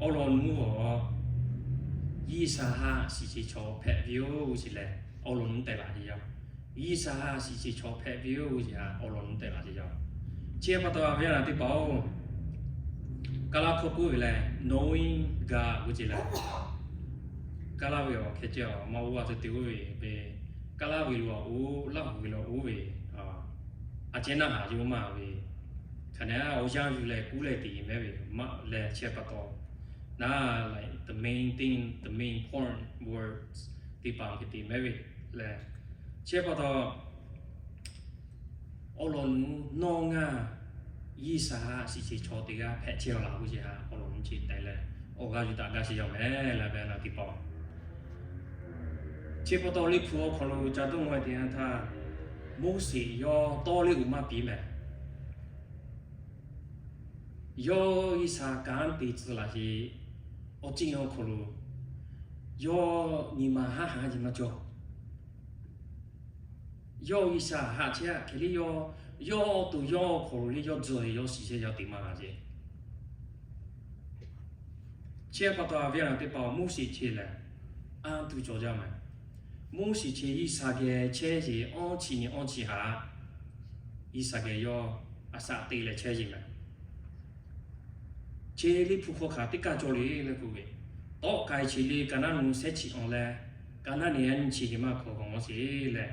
awˉ lawn nuˉ awˬ, Yiˇsaˍhaˆ shiˍ chi chaw hpehꞈ ve yoˬ g'uˇ sheˍ leh, awˉ lawn nuˉ tehꞈ laˬ ce yaˇ. Yiˇsaˍhaˆ shiˍ chi chaw hpehꞈ ve yoˬ g'uˇ sheˍ, awˉ lawn nuˉ tehꞈ laˬ ce yaˇ. Chi pa taw ve a naˬ teˇ hpaˍ-oˬ, Kaˍlaˇ hkawˇ k'oˆ ve lehˬ, knowing God g'uˇ sheˍ leh, Kaˍlaˇ ve awˬ hkeh ceh awˬ ma oˇ a te te oˇ ve, Kaˍlaˇ ve lo a oˇ, Laˇ huˍ ve lo oˇ ve, a ceh naˆ haˍ yoˬ maˇ ve, hk'aˬ nehˬ awˬ yanˇ yuˬ leh k'oˆ leh te mehˉ ve maˇ leh chi pa taw, naˆ, like the main thing, the main important words teˇ hpaˍ hk'e te mehˉ ve leh, chi pa taw, awˉ lawn nuˉ nawˇ ngaˇ Yiˇsaˍhaˆ shiˍ chi chaw teˇ g'aˇ hpehꞈ chehˇ a laˬ g'uˇ sheˍ haꞈ awˉ lawn nuˉ chi tehꞈ leh, awˬ g'aˇ yuˬ daꞈ gaˇ sheˍ yaˇ mehˍ leh ve a naˬ teˇ hpaˍ-oˬ. Chi pa taw Liꞈ hpu awˬ hk'aw lo ca dawˇ nawˇ e te yanˇ htaˇ, Moˉseˍ yawˇ tawˇ leh uiˍ maˇ piˇ mehˍ. Yawˇ G'uiˬsha kanˉ te tcuh laˬ sheˍ awˬ ceuˬ awˬ hk'aw lo, yawˇ nyi ma haˉ haˉ ce maˇ cawˬ. Yawˇ G'uiˬsha haꞈ chehˇ hk'e le, yawˇ, yawˇ awˬ to yawˇ awˬ hk'aw lo le yawˇ tzuhˬ yawˇ shiˍ chehˇ yawˇ te maˇ g'a ce. Chi pa taw a ve a naˬ teˇ hpaˍ-oˬ, Moˉseˍ chi lehˬ, anˇ tuˬ cawˬ jaˇ mehˍ. Moˉseˍ chi G'uiˬsha geh chehˇ sheˍ awˇ chi nyi awˇ chi haꞈ, G'uiˬsha geh yawˇ a shaꞈ te leh chehˇ sheˍ mehˍ. Chi Liꞈ hpu hk'aw hk'aˬ teˇ kaˇ cawˬ le leh k'oˆ ve, tawˆ k'ai chi le Kaˍnaˆ nu shehˉ chi awˬ leh, Kaˍnaˆ nehˬ yaˇ nyi chi hk'e maˇ hk'aw k'awꞈ g'awˇ sheˍ leh,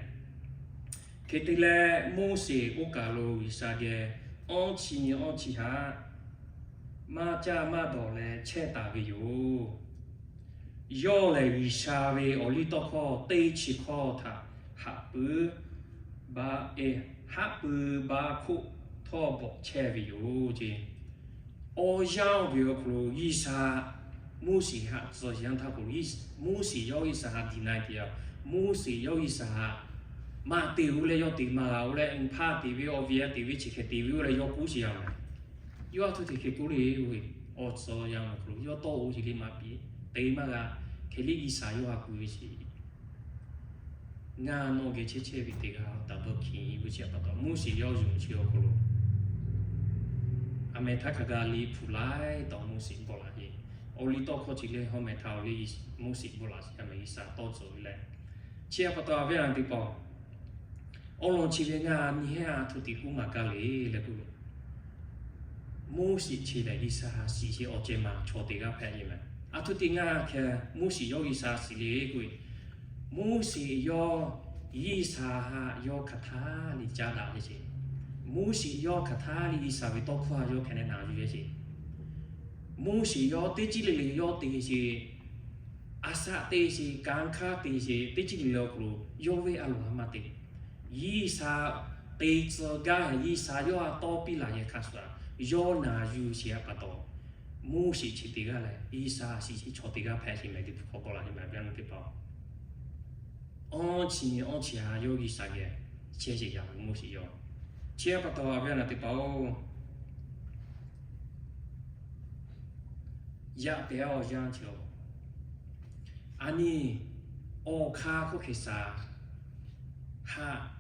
hk'e te leh Moˉseˍ oˇ kaˬ lo G'uiˬsha geh awˇ chi nyi awˇ chi haꞈ maˇ caˇ maˇ dawˬ leh chehˇ taˍ ve yoˬ. Yawˇ lehˬ G'uiˬsha ve awˬ liˇ tawˇ hkawˇ teˇ chi hkawˇ htaꞈ haꞈ pui ba, haꞈ pui ba hkoˆ htawˇ bawꞈ chehˇ ve yoˬ ce. Awˬ yanˇ ve awˬ hk'aw lo G'uiˬsha Moˉseˍ haꞈ tcuh yanˇ htaˇ k'o, Moˉseˍ yawˇ G'uiˬsha haꞈ deny te yaˇ. Moˉseˍ yawˇ G'uiˬsha haꞈ maˇ te oˬ leh yawˇ te maˇ g'a oˬ leh, hpaˇ te ve awˬ viˉ a te ve chi hk'e te ve oˬ leh yawˇ k'oˆ sheˍ yaˇ mehˍ. Yawˇ a htoꞈ te hk'e k'oˆ le, oˇ ve awˬ tcuh yanˇ awˬ hk'aw lo yawˇ tawˇ oˬ ce le maˇ piˇ, te maˇ g'a, hk'e le G'uiˬsha yawˇ haꞈ pui ve sheˍ. Ngaˬ nawˬ geh chehˇ chehˇ ve teˇ g'aˇ taˍ bvuhˇ hkiˬ ve chi pa taw Moˉseˍ yawˇ yonˍ chi awˬ hk'aw lo, aˬ meh htaˇ hk'a gaˬ Liꞈ hpu laiˉ taw Moˉseˍ bvuhꞈ laˬ ve, awˬ liˇ tawˇ hkawˇ chi leh hawˉ meh htaˇ awˬ liˇ Moˉseˍ bvuhꞈ laˬ sheˍ, aˬ meh G'uiˬsha tawˇ tcuh ve leh, chi pa taw a ve a naˬ teˇ hpaˍ-oˬ, awˬ lawn chi ve ngaˬ nyi heˆ a htoꞈ te k'oˆ maˍ gaˇ le leh k'oˆ ve, Moˉseˍ chi lehˬ G'uiˬsha haꞈ shiˍ sheˍ awˬ ceh maˬ chaw teˇ g'aˇ hpehꞈ ve mehˍ. A htoꞈ te ngaˬ hk'e Moˉseˍ yawˇ G'uiˬsha shiˍ le k'oˆ ve, Moˉseˍ yawˇ G'uiˬsha haꞈ yawˇ hk'aˬ htaˇ liꞈ caˉ daꞈ ve sheˍ. Moˉseˍ yawˇ hk'aˬ htaˇ liꞈ G'uiˬsha ve tawˇ hkawˇ yawˇ hk'e nehˬ naˬ yuˬ ve sheˍ. Moˉseˍ yawˇ teˇ ceuˬ le le yawˇ te sheˍ, a shaꞈ te sheˍ, kanˉ hkanˇ te sheˍ, teˇ ceuˬ le le awˬ hk'aw lo yawˇ ve a loˍ a maˇ te. G'uiˬsha te tcuh gaˇ heˍ, G'uiˬsha yawˇ a tawˇ piˇ laˬ yehˬ hk'a shuˍ a, yawˇ naˬ yuˬ sheˍ a pa taw, Moˉseˍ chi teˇ g'aˇ lehˬ G'uiˬsha shiˍ sheˍ chaw teˇ g'aˇ hpehꞈ sheˍ mehˍ. Liꞈ hpu hk'aw bvuhꞈ laˬ ve mehˍ ve a naˬ teˇ hpaˍ-oˬ, awˇ chi nyi awˇ chi haꞈ yawˇ G'uiˬsha geh chehˇ sheˍ yaˇ ve Moˉseˍ yawˇ. Chi pa taw a ve a naˬ teˇ hpaˍ-oˬ, yaꞈ pehˍ awˬ yanˇ chi-oˬ, a nyi awˬ hk'aˇ hk'oˆ hk'e shaˍ haꞈ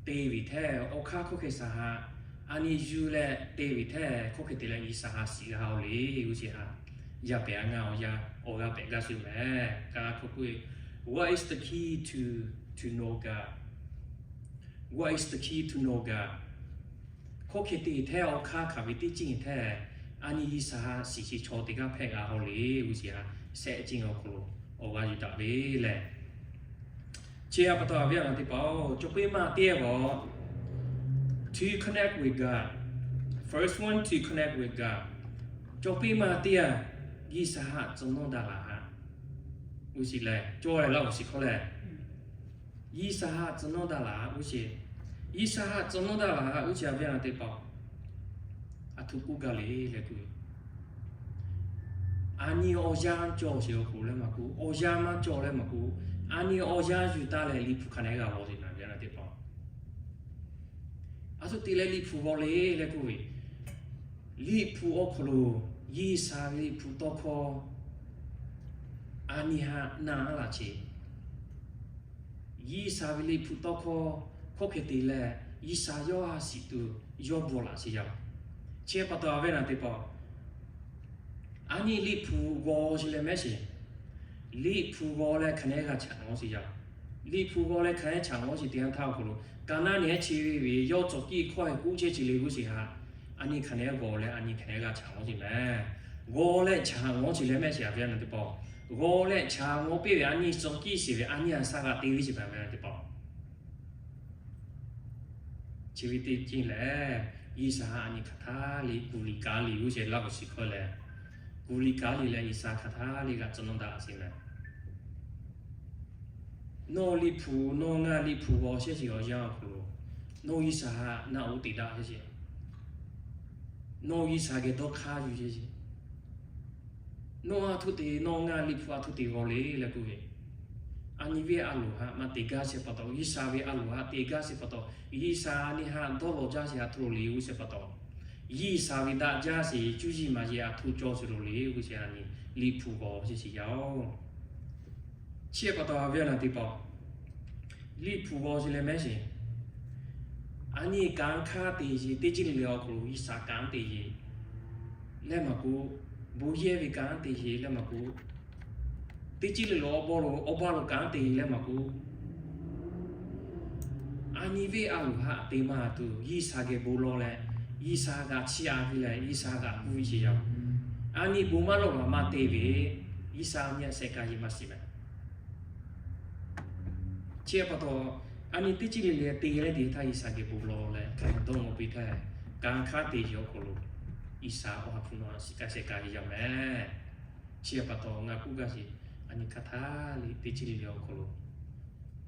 te ve hteˇ, awˬ hk'aˇ hk'oˆ hk'e shaˍ haꞈ a nyi yuˬ leh te ve hteˇ, hk'oˆ hk'e te leh G'uiˬsha haꞈ shiˍ g'a-o le g'uˇ sheˍ haꞈ, yaꞈ pehˍ a ngaˬ awˬ yanˇ awˬ g'aˇ pehꞈ gaˇ sheˍ mehˍ. Kaˍlaˇ hkawˇ k'oˆ ve, What is the key to, to know God? What is the key to know God? Hk'oˆ hk'e te hteˇ awˬ hk'aˇ hk'aˬ ve teˇ ceuˬ hteˇ, a nyi G'uiˬsha haꞈ shiˍ sheˍ chaw teˇ g'aˇ hpehꞈ g'a-o le g'uˇ sheˍ haꞈ, shehˆ ceuˬ awˬ hk'aw lo awˬ g'aˇ yuˬ daꞈ ve lehˬ, chi a pa taw a ve a naˬ teˇ hpaˍ-oˬ, cawˬ piˇ maˇ teˇ g'aˇ-oˬ, to connect with God. First one to connect with God. Cawˬ piˇ maˇ teˇ g'aˇ, G'uiˬsha haꞈ tcuh nawˇ daꞈ laˬ haꞈ g'uˇ sheˍ lehˬ, cawˬ leh laˇ awˬ shiˍ hkawˇ lehˬ, G'uiˬsha haꞈ tcuh nawˇ daꞈ laˬ haꞈ g'uˇ sheˍ, G'uiˬsha haꞈ tcuh nawˇ daꞈ laˬ haꞈ g'uˇ sheˍ a ve a naˬ teˇ hpaˍ, a htoꞈ k'oˆ gaˇ le leh k'oˆ ve, a nyi awˬ yanˇ cawˬ sheˍ awˬ hk'aw lo leh maˇ k'oˆ, awˬ yanˇ maˇ cawˬ leh maˇ k'oˆ, a nyi awˬ yanˇ yuˬ taˍ leh Liꞈ hpu hk'a nehˬ g'a g'awˬ sheˍ na ve a naˬ teˇ hpaˍ, a htoꞈ te leh Liꞈ hpu g'awˬ le leh k'oˆ ve, Liꞈ hpu awˬ hk'aw lo G'uiˬsha ve Liꞈ hpu tawˇ hkawˇ a nyi haꞈ na laˇ sheˍ. G'uiˬsha ve Liꞈ hpu tawˇ hkawˇ hk'oˆ hk'e te leh G'uiˬsha yawˇ haꞈ shiˍ tuˬ yawˇ bvuhꞈ laˬ sheˍ yaˇ. Chi pa taw a ve a naˬ teˇ hpaˍ, A nyi Liꞈ hpu g'aw chi leh mehˉ sheˍ. Liꞈ hpu g'aw leh hk'aˬ nehˉ g'a chaꞈ ngawˬ sheˍ yaˇ. Liꞈ hpu g'aw leh hk'aˬ nehˉ chaꞈ ngawˬ sheˍ teˇ yanˇ htaˇ awˬ hk'aw lo, ka naˉ nehˉ chi ve ve yawˇ cawˬ kiˇ hkawˇ heh k'oˆ chehˇ chi le g'uˇ sheˍ haꞈ. A nyi hk'aˬ nehˉ g'aw leh a nyi hk'aˬ nehˉ g'a chaꞈ ngawˬ sheˍ mehˍ. G'aw leh chaꞈ ngawˬ chi leh mehˉ sheˍ a ve a na teˇ pawˆ. G'aw leh chaꞈ ngawˬ piˇ ve a nyi cawˬ kiˇ sheˍ ve a nyi a shaꞈ g'a te ve sheˍ ve a na teˇ pawˆ. Chi ve teˇ ceuˬ lehˬ, G'uiˬsha haꞈ a nyi hk'aˬ htaˇ le kuˬ liꞈ kaˍ liꞈ g'uˇ sheˍ laˇ k'o shiˍ hkawˇ lehˬ, kuˬ liꞈ kaˍ liꞈ leh G'uiˬsha hk'aˬ htaˇ le g'a tcuh nawˇ daꞈ sheˍ lehˬ, nawˬ Liꞈ hpu, nawˬ ngaˬ Liꞈ hpu g'aw chehˇ sheˍ awˬ yanˇ awˬ hk'aw lo, nawˬ G'uiˬsha haꞈ naˆ uˉ te daꞈ chehˇ sheˍ. Nawˬ G'uiˬsha geh dawˇ hk'aˇ yuˬ chehˇ sheˍ. Nawˬ a htoꞈ te, nawˬ ngaˬ Liꞈ hpu a htoꞈ te g'aw le leh k'oˆ ve, a nyi ve a loˍ haꞈ maˇ te gaˇ sheˍ pa taw, G'uiˬsha ve a loˍ haꞈ te gaˇ sheˍ pa taw, G'uiˬsha a nyi haꞈ dawˇ lawˬ jaˇ sheˍ a htoꞈ lo le g'uˇ sheˍ pa taw, G'uiˬsha ve daꞈ jaˇ sheˍ cuˇ yiˍ maˍ yeˬ a htoꞈ cawˬ sheˍ lo le g'uˇ sheˍ a nyi Liꞈ hpu g'aw chehˇ sheˍ yaˇ oˬ. Chi pa taw a ve a na teˇ pawˆ, Liꞈ hpu g'aw sheˍ leh mehˉ sheˍ. A nyi kanˉ hk'aˇ te sheˍ teˇ ceuˬ le le awˬ hk'aw lo G'uiˬsha kanˉ te sheˍ leh maˇ k'oˆ, bon yehˇ ve kanˉ te sheˍ leh maˇ k'oˆ, teˇ ceuˬ le le awˬ baw lo awˬ baw lo kanˉ te sheˍ leh maˇ k'oˆ, a nyi ve a loˍ haꞈ te maˇ tuˬ G'uiˬsha geh bon lawˬ leh, G'uiˬsha g'aꞈ chiˇ a ve leh G'uiˬsha g'aꞈ gu ve sheˍ yaˇ. A nyi bon maˇ lawˬ maˇ maˇ te ve, G'uiˬsha a nyi a shehˍ ka yeˬ maˇ shiˍ mehˍ. Chi pa taw, a nyi teˇ ceuˬ le le te leh te htaˇ G'uiˬsha geh bon lawˬ leh hk'aˬ hk'e dawˇ ngawˬ piˇ htaˇ, kanˉ hk'aˇ te sheˍ awˬ hk'aw lo G'uiˬsha awˬ ha hpu nawˬ a shiˍ ka shehˍ ka yeˬ yaˇ mehˍ. Chi pa taw ngaˬ k'oˆ gaˇ sheˍ, a nyi hk'aˬ htaˇ le teˇ ceuˬ le le awˬ hk'aw lo,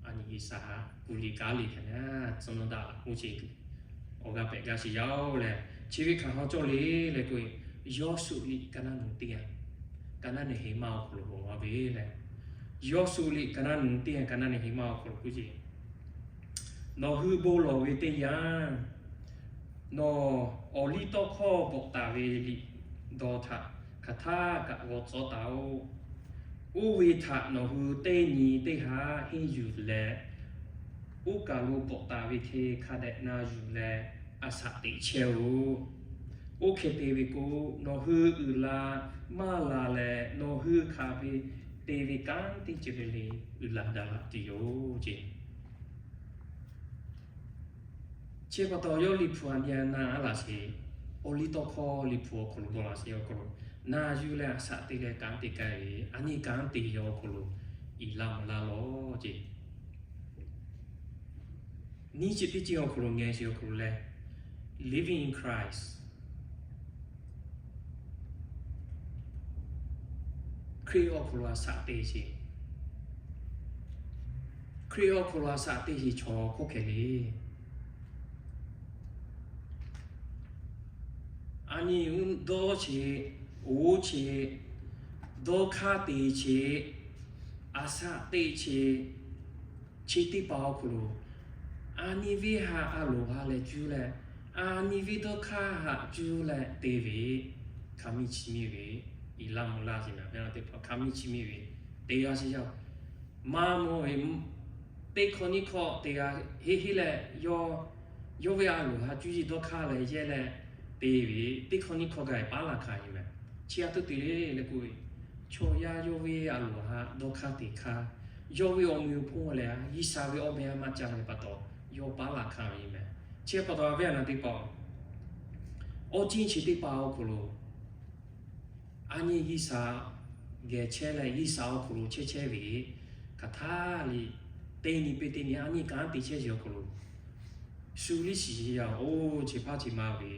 a nyi G'uiˬsha haꞈ kuˬ liꞈ kaˍ liꞈ hk'aˬ nehˉ tcuh nawˇ daꞈ k'oˆ sheˍ, awˬ g'aˇ pehꞈ gaˇ sheˍ yaˇ oˬ leh, chi ve hk'aˬ hk'aw cawˬ le leh k'o, Yawˇsuˆ liꞈ ka naˉ nu teˇ yanˇ, ka naˉ nehˬ heˍ maˇ awˬ hk'aw lo bon g'a ve leh, Yawˇsuˆ liꞈ ka naˉ nu teˇ yanˇ ka naˉ nehˬ heˍ maˇ awˬ hk'aw lo k'oˆ sheˍ, nawˬ hui bon lawˬ ve teˇ yanˇ, nawˬ awˬ liˇ tawˇ hkawˇ bvuhꞈ taˍ ve liꞈ dawˬ htaꞈ hk'aˬ htaˇ kaꞈ g'aw tcuhˉ taˍ oˆ. Oˇ ve htaꞈ nawˬ hui teˇ nyi teˇ haˉ henˇ yuˬ leh, oˇ kaˬ lo bvuhꞈ taˍ ve hk'e hk'a dehꞈ na yuˬ leh a shaꞈ teꞈ chehˇ oˆ. Oˇ hk'e te ve k'o, nawˬ hui uiˍ la maˇ la leh nawˬ hui hk'aˬ ve te ve kanˉ teˇ ceuˬ le le uiˍ la daꞈ la tuˬ yoˬ ceˇ. Chi pa taw yawˇ Liꞈ hpu a nyi a na aˉ laˬ sheˍ, awˬ liˇ tawˇ hkawˇ Liꞈ hpu awˬ hk'aw lo dawˇ laˬ sheˍ awˬ hk'aw lo, na yuˬ leh a shaꞈ teꞈ leh kanˉ te k'ai ve, a nyi kanˉ te ve awˬ hk'aw lo, iˍ laˇ mvuh laˇ lawˬ ceˇ. Nyiˇ chi teˇ chi awˬ hk'aw lo ngeh sheˍ awˬ hk'aw lo leh, living in Christ. Hkriꞈ awˬ hk'aw lo a shaꞈ teꞈ sheˍ. Hkriꞈ awˬ hk'aw lo a shaꞈ teꞈ sheˍ chaw hk'oˆ hkeh le. A nyi dawˇ sheˍ, oˇ sheˍ, dawˇ hk'aˇ te sheˍ, a shaꞈ teꞈ sheˍ. Chi teˇ hpaˍ awˬ hk'aw lo, a nyi venˇ haꞈ a loˍ haꞈ leh cuˇ leh, a nyi venˇ dawˇ hk'aˇ haꞈ cuˇ leh te ve, hk'a miˇ chi miˇ ve, iˍ laˇ mvuh laˇ sheˍ na ve teˇ hpaˍ hk'a miˇ chi miˇ ve, te g'a sheˍ yaˇ. Maˇ mawˬ ve, teˇ hkawˇ nyiˇ hkawˇ te g'a heˆ heˆ leh, yawˇ ve a loˍ haꞈ cuˇ yiˍ dawˇ hk'aˇ leh yehˇ leh te ve, teˇ hkawˇ nyiˇ hkawˇ g'a paˉ laˬ hk'a ve mehˍ. Chi a tuˉ te le leh k'oˆ ve, chaw yaˇ yawˇ ve a loˍ haꞈ dawˇ hk'aˇ te hk'aˇ, yawˇ ve awˬ meh awˬ hponˇ lehˬ G'uiˬsha ve awˬ meh a maˇ ca ve pa taw, yawˇ paˉ laˬ hk'a ve mehˍ. Chi pa taw a ve a na teˇ hpaˍ, awˬ ceuˬ chi teˇ hpaˍ awˬ hk'aw lo, a nyi G'uiˬsha geh chehˇ leh G'uiˬsha awˬ hk'aw lo chehˇ chehˇ ve, hk'aˬ htaˇ le, teˇ nyi peˇ teˇ nyi a nyi kanˉ te chehˇ sheˍ awˬ hk'aw lo, shu liˇ shiˍ yaˇ oˇ chi hpaˇ chi ma ve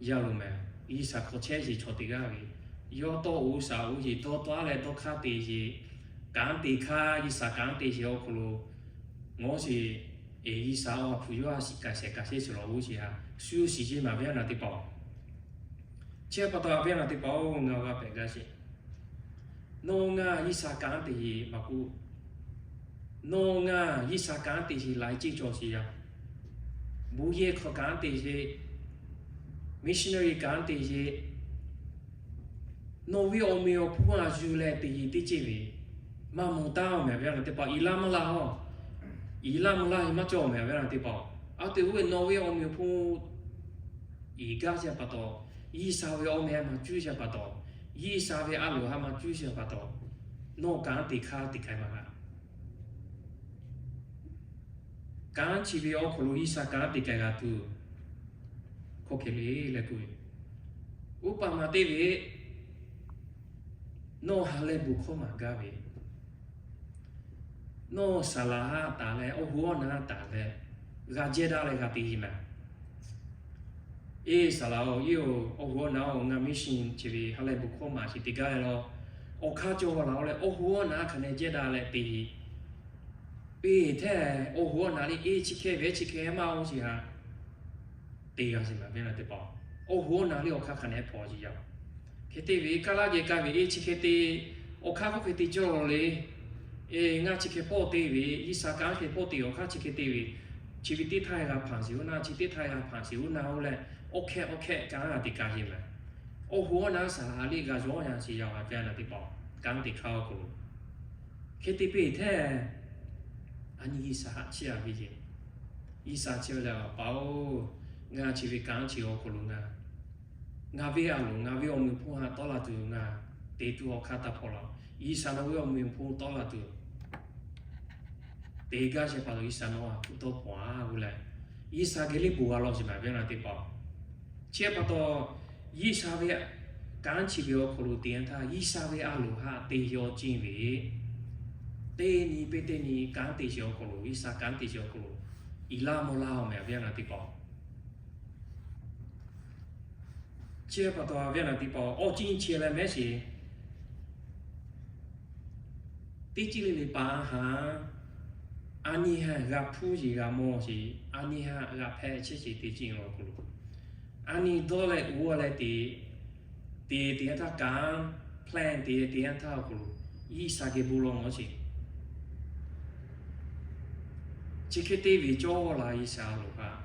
yaˇ lo mehˍ. G'uiˬsha hk'aw chehˇ sheˍ chaw teˇ g'aˇ ve, yawˇ tawˇ oˇ shaˍ oˇ sheˍ dawˇ tawˆ leh dawˇ hk'aˇ te sheˍ, kanˉ te hk'aˇ G'uiˬsha kanˉ te sheˍ awˬ hk'aw lo, ngawˬ sheˍ, eˬ G'uiˬsha awˬ ha hpu yawˇ a shiˍ ka shehˍ ka shehˍ sheˍ lawˬ oˇ sheˍ haꞈ shu shiˍ sheˍ na ve a na teˇ hpaˍ. Chi pa taw a ve a na teˇ hpaˍ oˬ, ngaˬ g'a pehꞈ gaˇ sheˍ. Nawˬ ngaˬ G'uiˬsha kanˉ te sheˍ maˇ k'oˆ, nawˬ ngaˬ G'uiˬsha kanˉ te sheˍ laiˉ ceuˬ cawˬ sheˍ yaˇ. Bon yehˇ hk'aw kanˉ te sheˍ, missionary kanˉ te sheˍ, nawˬ ve awˬ meh awˬ hponˇ a yuˬ leh te sheˍ teˇ ceuˬ ve, maˇ mawˬ taˍ oˬ mehˍ ve a na teˇ hpaˍ iˍ laˇ mvuh laˇ oˬ, iˍ laˇ mvuh laˇ sheˍ maˇ cawˬ mehˍ ve a na teˇ hpaˍ. A te oˇ ve nawˬ ve awˬ meh awˬ hponˇ iˍ gaˇ sheˍ pa taw, G'uiˬsha ve awˬ meh a maˇ cuˇ sheˍ pa taw, G'uiˬsha ve a loˍ ha maˇ cuˇ sheˍ pa taw, nawˬ kanˉ te hk'aˇ te k'ai maˇ g'a. Kanˉ chi ve awˬ hk'aw lo G'uiˬsha kanˉ te k'ai g'a tuˬ hk'aˬ hk'e le leh k'oˆ ve, uˉ paˍ maˇ te ve, nawˬ ha lehˬ bon hkawˇ maˍ gaˇ ve, nawˬ saˍ laˍ ha taˍ leh awˬ hoˉ awˬ naˍ taˍ leh g'a jehˇ daꞈ leh g'a te ve maˍ. Eˬ, saˍ laˍ-oˬ, iˉ-oˬ, awˬ hoˉ awˬ naˍ-oˬ, ngaˬ mission chi ve ha lehˬ bon hkawˇ maˍ sheˍ te gaˇ ve law. Awˬ hk'aˇ cawˬ laˬ-oˬ leh awˬ hoˉ awˬ naˍ hk'aˬ nehˬ jehˇ daꞈ leh te ve, pehˬ hteˇ, awˬ hoˉ awˬ naˍ le eˉ chi hk'e ve chi hk'e maˇ oˇ chi ha te g'a sheˍ maˍ ve na teˇ hpaˍ. Awˬ hoˉ awˬ naˍ le awˬ hk'aˇ hk'aˬ nehˬ hpawˇ sheˍ yaˇ. Hk'e te ve kaˇ laˇ geh kaˇ ve eˉ chi hk'e te, awˬ hk'aˇ hk'oˆ hk'e te cawˇ law le. Eˬ, ngaˬ chi hk'e hpawˇ te ve, G'uiˬsha kanˉ hk'e hpawˇ te, awˬ hk'aˇ chi hk'e te ve, chi ve teˇ htaˇ g'a hpanˍ sheˍ oˇ na, chi teˇ htaˇ g'a hpanˍ sheˍ oˇ na oˇ leh, awˬ hk'ehꞈ awˬ hk'ehꞈ kanˉ g'a te kaˇ sheˍ maˍ. Awˬ hoˉ awˬ naˍ saˍ laˍ le g'a yawˇ yaˇ sheˍ yaˇ ve na teˇ hpaˍ, kanˉ te hk'aˇ awˬ hk'aw lo. Hk'e te pehˬ hteˇ, a nyi G'uiˬsha haꞈ chiˇ a ve ce. G'uiˬsha chi ve lehˬ, Paˍ-oˬ, ngaˬ chi ve kanˉ chi awˬ hk'aw lo ngaˬ, ngaˬ ve a loˍ, ngaˬ ve awˬ meunˍ hponˇ ha tawˆ la tuˬ ngaˬ te tuˬ awˬ hk'aˇ taˇ hpawˇ laˇ. G'uiˬsha nawˬ ve awˬ meunˍ hponˇ tawˆ la tuˬ te gaˇ sheˍ pa taw, G'uiˬsha nawˬ a hpu tawˇ hpawˇ a g'uˇ leh, G'uiˬsha geh liˇ bon g'a law sheˍ maˍ ve na teˇ hpaˍ. Chi pa taw, G'uiˬsha ve kanˉ chi ve awˬ hk'aw lo te yanˇ htaˇ, G'uiˬsha ve a loˍ ha te yaw ceh ve, teˇ nyi pehˇ teˇ nyi kanˉ te sheˍ awˬ hk'aw lo, G'uiˬsha kanˉ te sheˍ awˬ hk'aw lo, iˍ laˇ mvuh laˇ-oˬ mehˍ ve na teˇ hpaˍ. Chi pa taw ve na teˇ hpaˍ awˬ ceh chi leh mehˉ sheˍ. Teˇ ceuˬ le le pa haꞈ, a nyi haꞈ g'a hpuˇ sheˍ g'a mawˬ sheˍ, a nyi haꞈ g'a hpehꞈ chehˇ sheˍ teˇ ceuˬ awˬ hk'aw lo, a nyi dawˇ leh uˉ leh te, te te yanˇ htaˇ kanˉ, plan te te yanˇ htaˇ awˬ hk'aw lo, G'uiˬsha geh bon lawˬ mawˬ sheˍ. Chi hk'e te ve cawˇ laˬ G'uiˬsha loˍ haꞈ.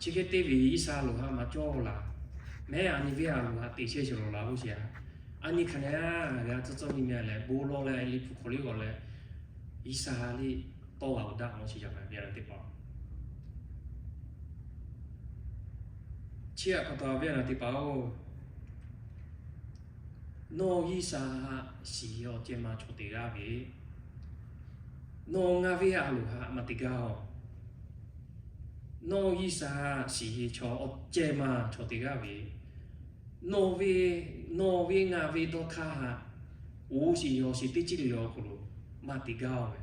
Chi hk'e te ve G'uiˬsha loˍ haꞈ maˇ cawˇ laˬ. Mehˉ a nyi ve a loˍ haꞈ te chehˇ sheˍ law laˇ g'uˇ sheˍ a. A nyi hk'aˬ nehˬ g'a tcuhˉ tcuhˉ nyi meh leh bon lawˬ leh liꞈ hpu hk'aw le g'awˬ leh, G'uiˬsha liˇ tawˇ g'a uiˍ daꞈ mawˬ sheˍ yaˇ ve na teˇ hpaˍ. Chi pa taw ve na teˇ hpaˍ-oˬ, nawˬ G'uiˬsha haꞈ shiˍ awˬ ceh ma chaw te g'aˇ ve, nawˬ ngaˬ ve a loˍ haꞈ maˇ te gaˇ-oˬ. Nawˬ G'uiˬsha haꞈ shiˍ ve chaw awˬ ceh ma chaw te g'aˇ ve, nawˬ ve, nawˬ ve ngaˬ ve dawˇ hk'aˇ haꞈ oˇ shiˍ yaw shiˍ teˇ ceuˬ le le awˬ hk'aw lo maˇ te gaˇ-oˬ ve.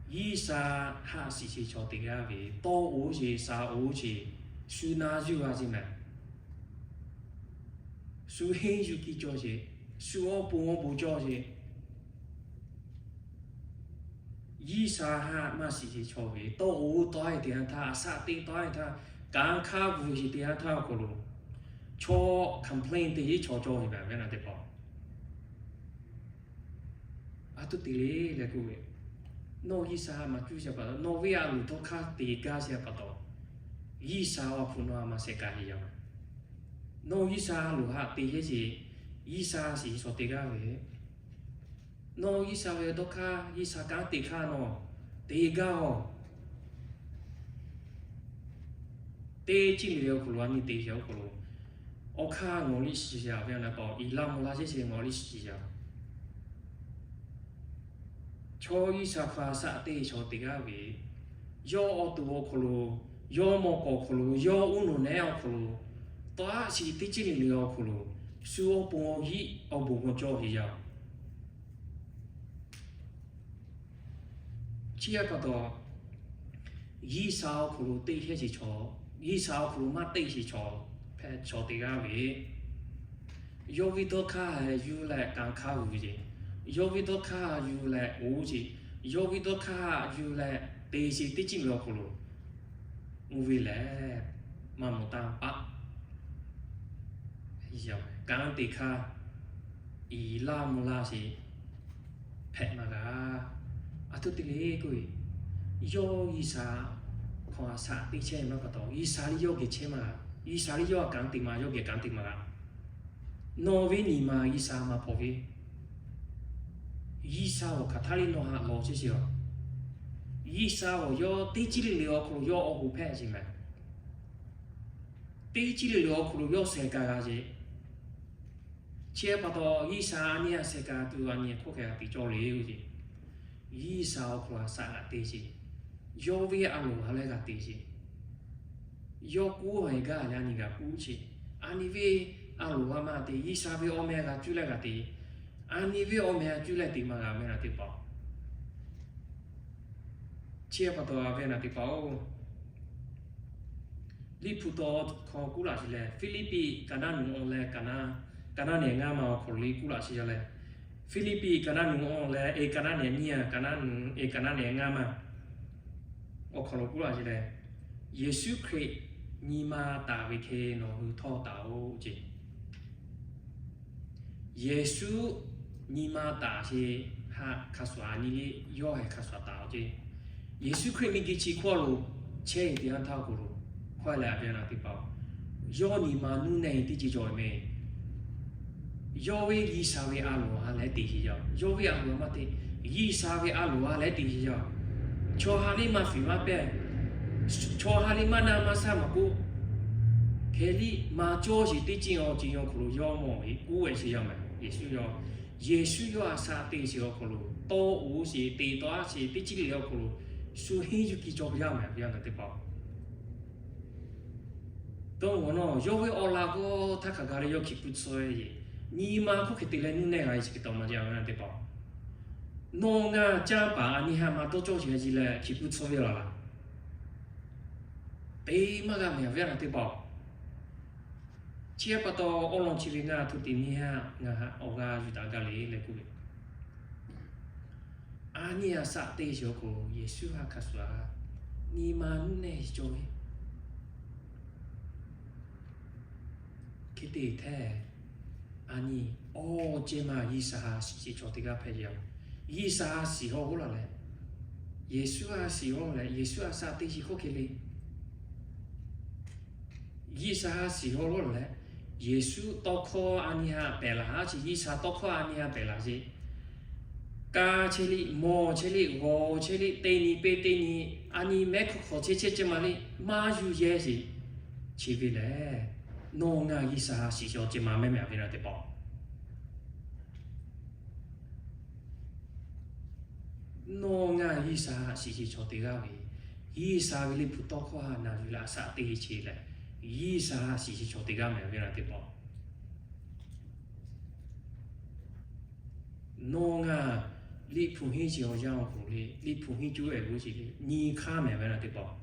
G'uiˬsha haꞈ shiˍ sheˍ chaw te g'aˇ ve, tawˇ oˇ sheˍ, sha oˇ sheˍ, shu na zuˇ g'a sheˍ mehˍ. Shu henˇ yuˬ kiˇ cawˇ sheˍ, shu awˬ pon awˬ bon cawˇ sheˍ. G'uiˬsha haꞈ maˇ shiˍ sheˍ chaw ve, tawˇ oˇ tawˇ a te yanˇ htaˇ, a shaꞈ teˇ tawˇ a te htaˇ, kanˉ hk'aˇ bvuhꞈ sheˍ te yanˇ htaˇ awˬ hk'aw lo, chaw complain te yeˇ chaw cawˇ sheˍ mehˍ ve na teˇ hpaˍ. A htoꞈ te le leh k'oˆ ve, nawˬ G'uiˬsha haꞈ maˇ cuˇ sheˍ pa taw, nawˬ ve a loˍ dawˇ hk'aˇ te gaˇ sheˍ pa taw, G'uiˬsha awˬ hpu nawˬ haꞈ maˇ sheh kaꞈ heˆ yaˇ. Nawˬ G'uiˬsha a loˍ haꞈ te sheˍ, G'uiˬsha shiˍ chaw te g'aˇ ve, nawˬ G'uiˬsha ve dawˇ hk'aˇ, G'uiˬsha kanˉ te hk'aˇ nawˬ te gaˇ-oˬ. Teˇ ceuˬ le le awˬ hk'aw lo a nyi te sheˍ awˬ hk'aw lo, awˬ hk'aˇ ngawˬ liˇ shiˍ yaˇ ve na pa, iˍ laˇ mvuh laˇ sheˍ sheˍ ngawˬ liˇ shiˍ yaˇ. Chaw G'uiˬsha hk'a shaꞈ teˇ chaw te g'aˇ ve, yawˇ awˬ to awˬ hk'aw lo, yawˇ mawˬ k'awꞈ hk'aw lo, yawˇ uˉ nawˬ nehˉ awˬ hk'aw lo, taˇ shiˍ teˇ ceuˬ le le awˬ hk'aw lo, shu awˬ pon awˬ yiˇ awˬ bon g'aw cawˇ heˆ yaˇ. Chi pa taw, G'uiˬsha awˬ hk'aw lo teˇ hkehˇ sheˍ chaw, G'uiˬsha awˬ hk'aw lo maˇ teˇ sheˍ chaw, hpehꞈ chaw te g'aˇ ve, yawˇ ve dawˇ hk'aˇ yuˬ leh kanˉ hk'aˇ bvuhꞈ ve ce. Yawˇ ve dawˇ hk'aˇ yuˬ leh oˇ ce. Yawˇ ve dawˇ hk'aˇ yuˬ leh te sheˍ teˇ ceuˬ le awˬ hk'aw lo, oˇ ve lehˬ maˇ mawˬ taˇ paˆ. Kanˉ te hk'aˇ, iˍ laˇ mvuh laˇ sheˍ hpehꞈ maˇ g'a. A htoꞈ te le k'oˆ ve, yawˇ G'uiˬsha hk'a shaꞈ teˇ chehˇ maˇ pa taw, G'uiˬsha liˇ yawˇ geh chehˇ maˇ g'a. G'uiˬsha liˇ yawˇ kanˉ te maˇ, yawˇ geh kanˉ te maˇ g'a. Nawˬ ve nyi ma G'uiˬsha maˇ hpawˇ ve, G'uiˬsha awˬ hk'aˬ htaˇ liˇ nawˬ haꞈ lawˬ chehˇ sheˍ a. G'uiˬsha awˬ yawˇ teˇ ceuˬ le le awˬ hk'aw lo yawˇ awˬ bon hpehꞈ sheˍ mehˍ. Teˇ ceuˬ le le awˬ hk'aw lo yawˇ sheh kaꞈ g'a sheˍ. Chi pa taw, G'uiˬsha a nyi a sheh ka tuˬ a nyi hk'oˆ hk'e g'a tiꞈ cawˇ le-o ce. G'uiˬsha awˬ hk'aw lo a shaꞈ g'a te ce. Yawˇ ve a loˍ ha leh g'a te ce. Yawˇ kuˉ ve gaˇ yaˇ nyi g'a kuˉ ce. A nyi ve a loˍ ha maˇ te, G'uiˬsha ve awˬ meh g'a cuˇ leh g'a te. A nyi ve awˬ meh g'a cuˇ leh te maˇ g'a ve na teˇ hpaˍ. Chi pa taw ve na teˇ hpaˍ-oˬ, Liꞈ hpu taw hk'aw kuˉ laꞈ sheˍ leh, Hpiˇliˇpiˆ ka naˉ nu awˬ leh, ka naˉ nehˬ ngaˇ ma awˬ hk'aw lo le kuˉ laꞈ sheˍ yaˇ leh, Hpiˇliˇpiˆ ka naˉ nu awˬ leh, e ka naˉ nehˬ nyiˇ a, ka naˉ nu e ka naˉ nehˬ ngaˇ ma awˬ hk'aw lo kuˉ laꞈ sheˍ leh, Yeˍsuˆ Hkriꞈ nyi ma taˍ ve hk'e nawˬ hui htawˇ taˍ-oꞈ ce. Yeˍsuˆ nyi ma taˍ sheˍ haꞈ hk'a shuˍ a nyi le, yawˇ heh hk'a shuˍ taˍ-oꞈ ce. Yeˍsuˆ Hkriꞈ miˬguiˬ chi hkawˇ lo chehˇ ve teˇ yanˇ htaˇ awˬ hk'aw lo, hkawˇ leh a ve na teˇ hpaˍ-oˬ, yawˇ nyi ma nuˇ nehˬ teˇ ceuˬ cawˬ ve meh. Yawˇ ve G'uiˬsha ve a loˍ ha leh te sheˍ yaˇ-oˬ. Yawˇ ve a loˍ ha maˇ te, G'uiˬsha ve a loˍ ha leh te sheˍ yaˇ-oˬ. Chaw ha liˇ maˇ fiˍ maˇ pehˇ, chaw ha liˇ maˇ naˇ maˇ shaˇ maˇ k'oˆ, hk'e liˇ maˇ cawˇ sheˍ teˇ ceuˬ awˬ ceuˬ awˬ hk'aw lo yawˇ mawˬ ve k'oˆ ve sheˍ yaˇ meh. Yeˍsuˆ yawˇ, Yeˍsuˆ yawˇ a shaꞈ te sheˍ awˬ hk'aw lo tawˇ oˬ sheˍ, te tawˆ a sheˍ, teˇ ceuˬ le le awˬ hk'aw lo shu henˇ yuˬ kiˇ cawˇ ve yaˇ meh ve na teˇ hpaˍ-oˬ. Dawˇ nawˬ, yawˇ ve awˬ laꞈ g'awˇ htaˇ hk'a gaˬ leh yawˇ hkiˬ pui tcuh ve yoˬ. Nyi ma hk'oˆ hk'e te leh nuˇ nehˬ g'a ve chi hk'e taw maˇ jaˇ ve na teˇ hpaˍ-oˬ. Nawˬ ngaˬ canˇ paˍ a nyi haꞈ maˇ dawˇ cawˇ sheˍ a ciˉ leh hkiˬ pui tcuh ve laˬ laˬ. Te maˇ g'a mehˍ ve na teˇ hpaˍ-oˬ. Chi pa taw awˬ lawn chi ve ngaˬ htoꞈ te nyi haꞈ ngaˬ haꞈ awˬ g'aˇ yuˬ daꞈ gaˇ le leh k'oˆ ve, a nyi a shaꞈ te sheˍ awˬ hk'aw lo Yeˍsuˆ haꞈ hk'a shuˍ a nyi ma nuˇ nehˬ cawˇ ve hk'e te hteˇ, a nyi awˬ ceh ma G'uiˬsha ha shiˍ sheˍ chaw teˇ g'aˇ hpehꞈ ve yoˬ. G'uiˬsha ha shiˍ haw g'oˇ laˬ leh, Yeˍsuˆ ha shiˍ haw leh, Yeˍsuˆ a shaꞈ te sheˍ hk'oˆ hk'e le. G'uiˬsha ha shiˍ haw g'oˇ laˬ leh, Yeˍsuˆ tawˇ hkawˇ a nyi haꞈ pehˬ laˬ a ciˉ, G'uiˬsha tawˇ hkawˇ a nyi haꞈ pehˬ laˬ sheˍ. Ka chehˇ liˇ, mawˬ chehˇ liˇ, g'awˬ chehˇ liˇ, teˇ nyi peˇ teˇ nyi, a nyi mehˉ hk'aw hk'aw chehˇ chehˇ ceh ma liˇ maˇ yuˬ yehˇ sheˍ. Chi ve lehˬ, nawˬ ngaˬ G'uiˬsha ha shiˍ sheˍ awˬ ceh ma mehˉ mehˍ ve na teˇ hpaˍ-oˬ. Nawˬ ngaˬ G'uiˬsha ha shiˍ sheˍ chaw teˇ g'aˇ ve, G'uiˬsha ve Liꞈ hpu tawˇ hkawˇ haꞈ na yuˬ leh a shaꞈ te sheˍ leh, G'uiˬsha ha shiˍ sheˍ chaw teˇ g'aˇ mehˍ ve na teˇ hpaˍ-oˬ. Nawˬ ngaˬ Liꞈ hpu henˇ sheˍ awˬ yanˇ awˬ hk'aw lo le, Liꞈ hpu henˇ coˇ ehˍ g'uˇ sheˍ le, nyi hk'aˇ mehˍ ve na teˇ hpaˍ-oˬ.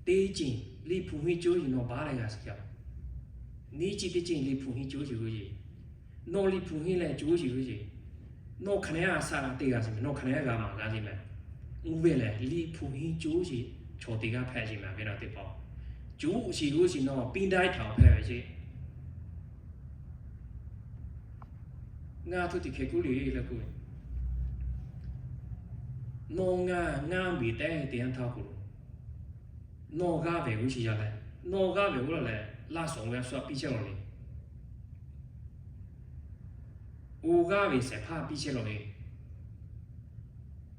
Teˇ ceuˬ Liꞈ hpu henˇ coˇ sheˍ nawˬ baˬ leh g'a shiˍ yaˇ. Nyiˇ ceuˬ teˇ ceuˬ Liꞈ hpu henˇ coˇ sheˍ g'uˇ sheˍ. Nawˬ Liꞈ hpu henˇ leh coˇ sheˍ g'uˇ sheˍ. Nawˬ hk'aˬ nehˉ a shaꞈ teˇ g'a sheˍ meh, nawˬ hk'aˬ nehˉ g'a maˍ g'a sheˍ meh. Oˇ ve lehˬ Liꞈ hpu henˇ coˇ sheˍ chaw teˇ g'aˇ hpehꞈ sheˍ meh ve na teˇ hpaˍ-oˬ. Coˇ sheˍ g'uˇ sheˍ nawˬ piˇ daˇ htaꞈ awˬ hpehꞈ ve ce. Ngaˬ htoꞈ te hkeh kuˉ le leh k'oˆ ve, nawˬ ngaˬ ngaˇ beˬ tehˉ te yanˇ htaˇ k'o, nawˬ g'aˇ ve g'uˇ sheˍ yaˇ leh, nawˬ g'aˇ ve g'uˇ laˬ leh, laˇ shawˍ ve a shu a piˇ chehˇ lawˬ le. Oˇ g'aˇ ve shehˍ hpaˇ piˇ chehˇ lawˬ le.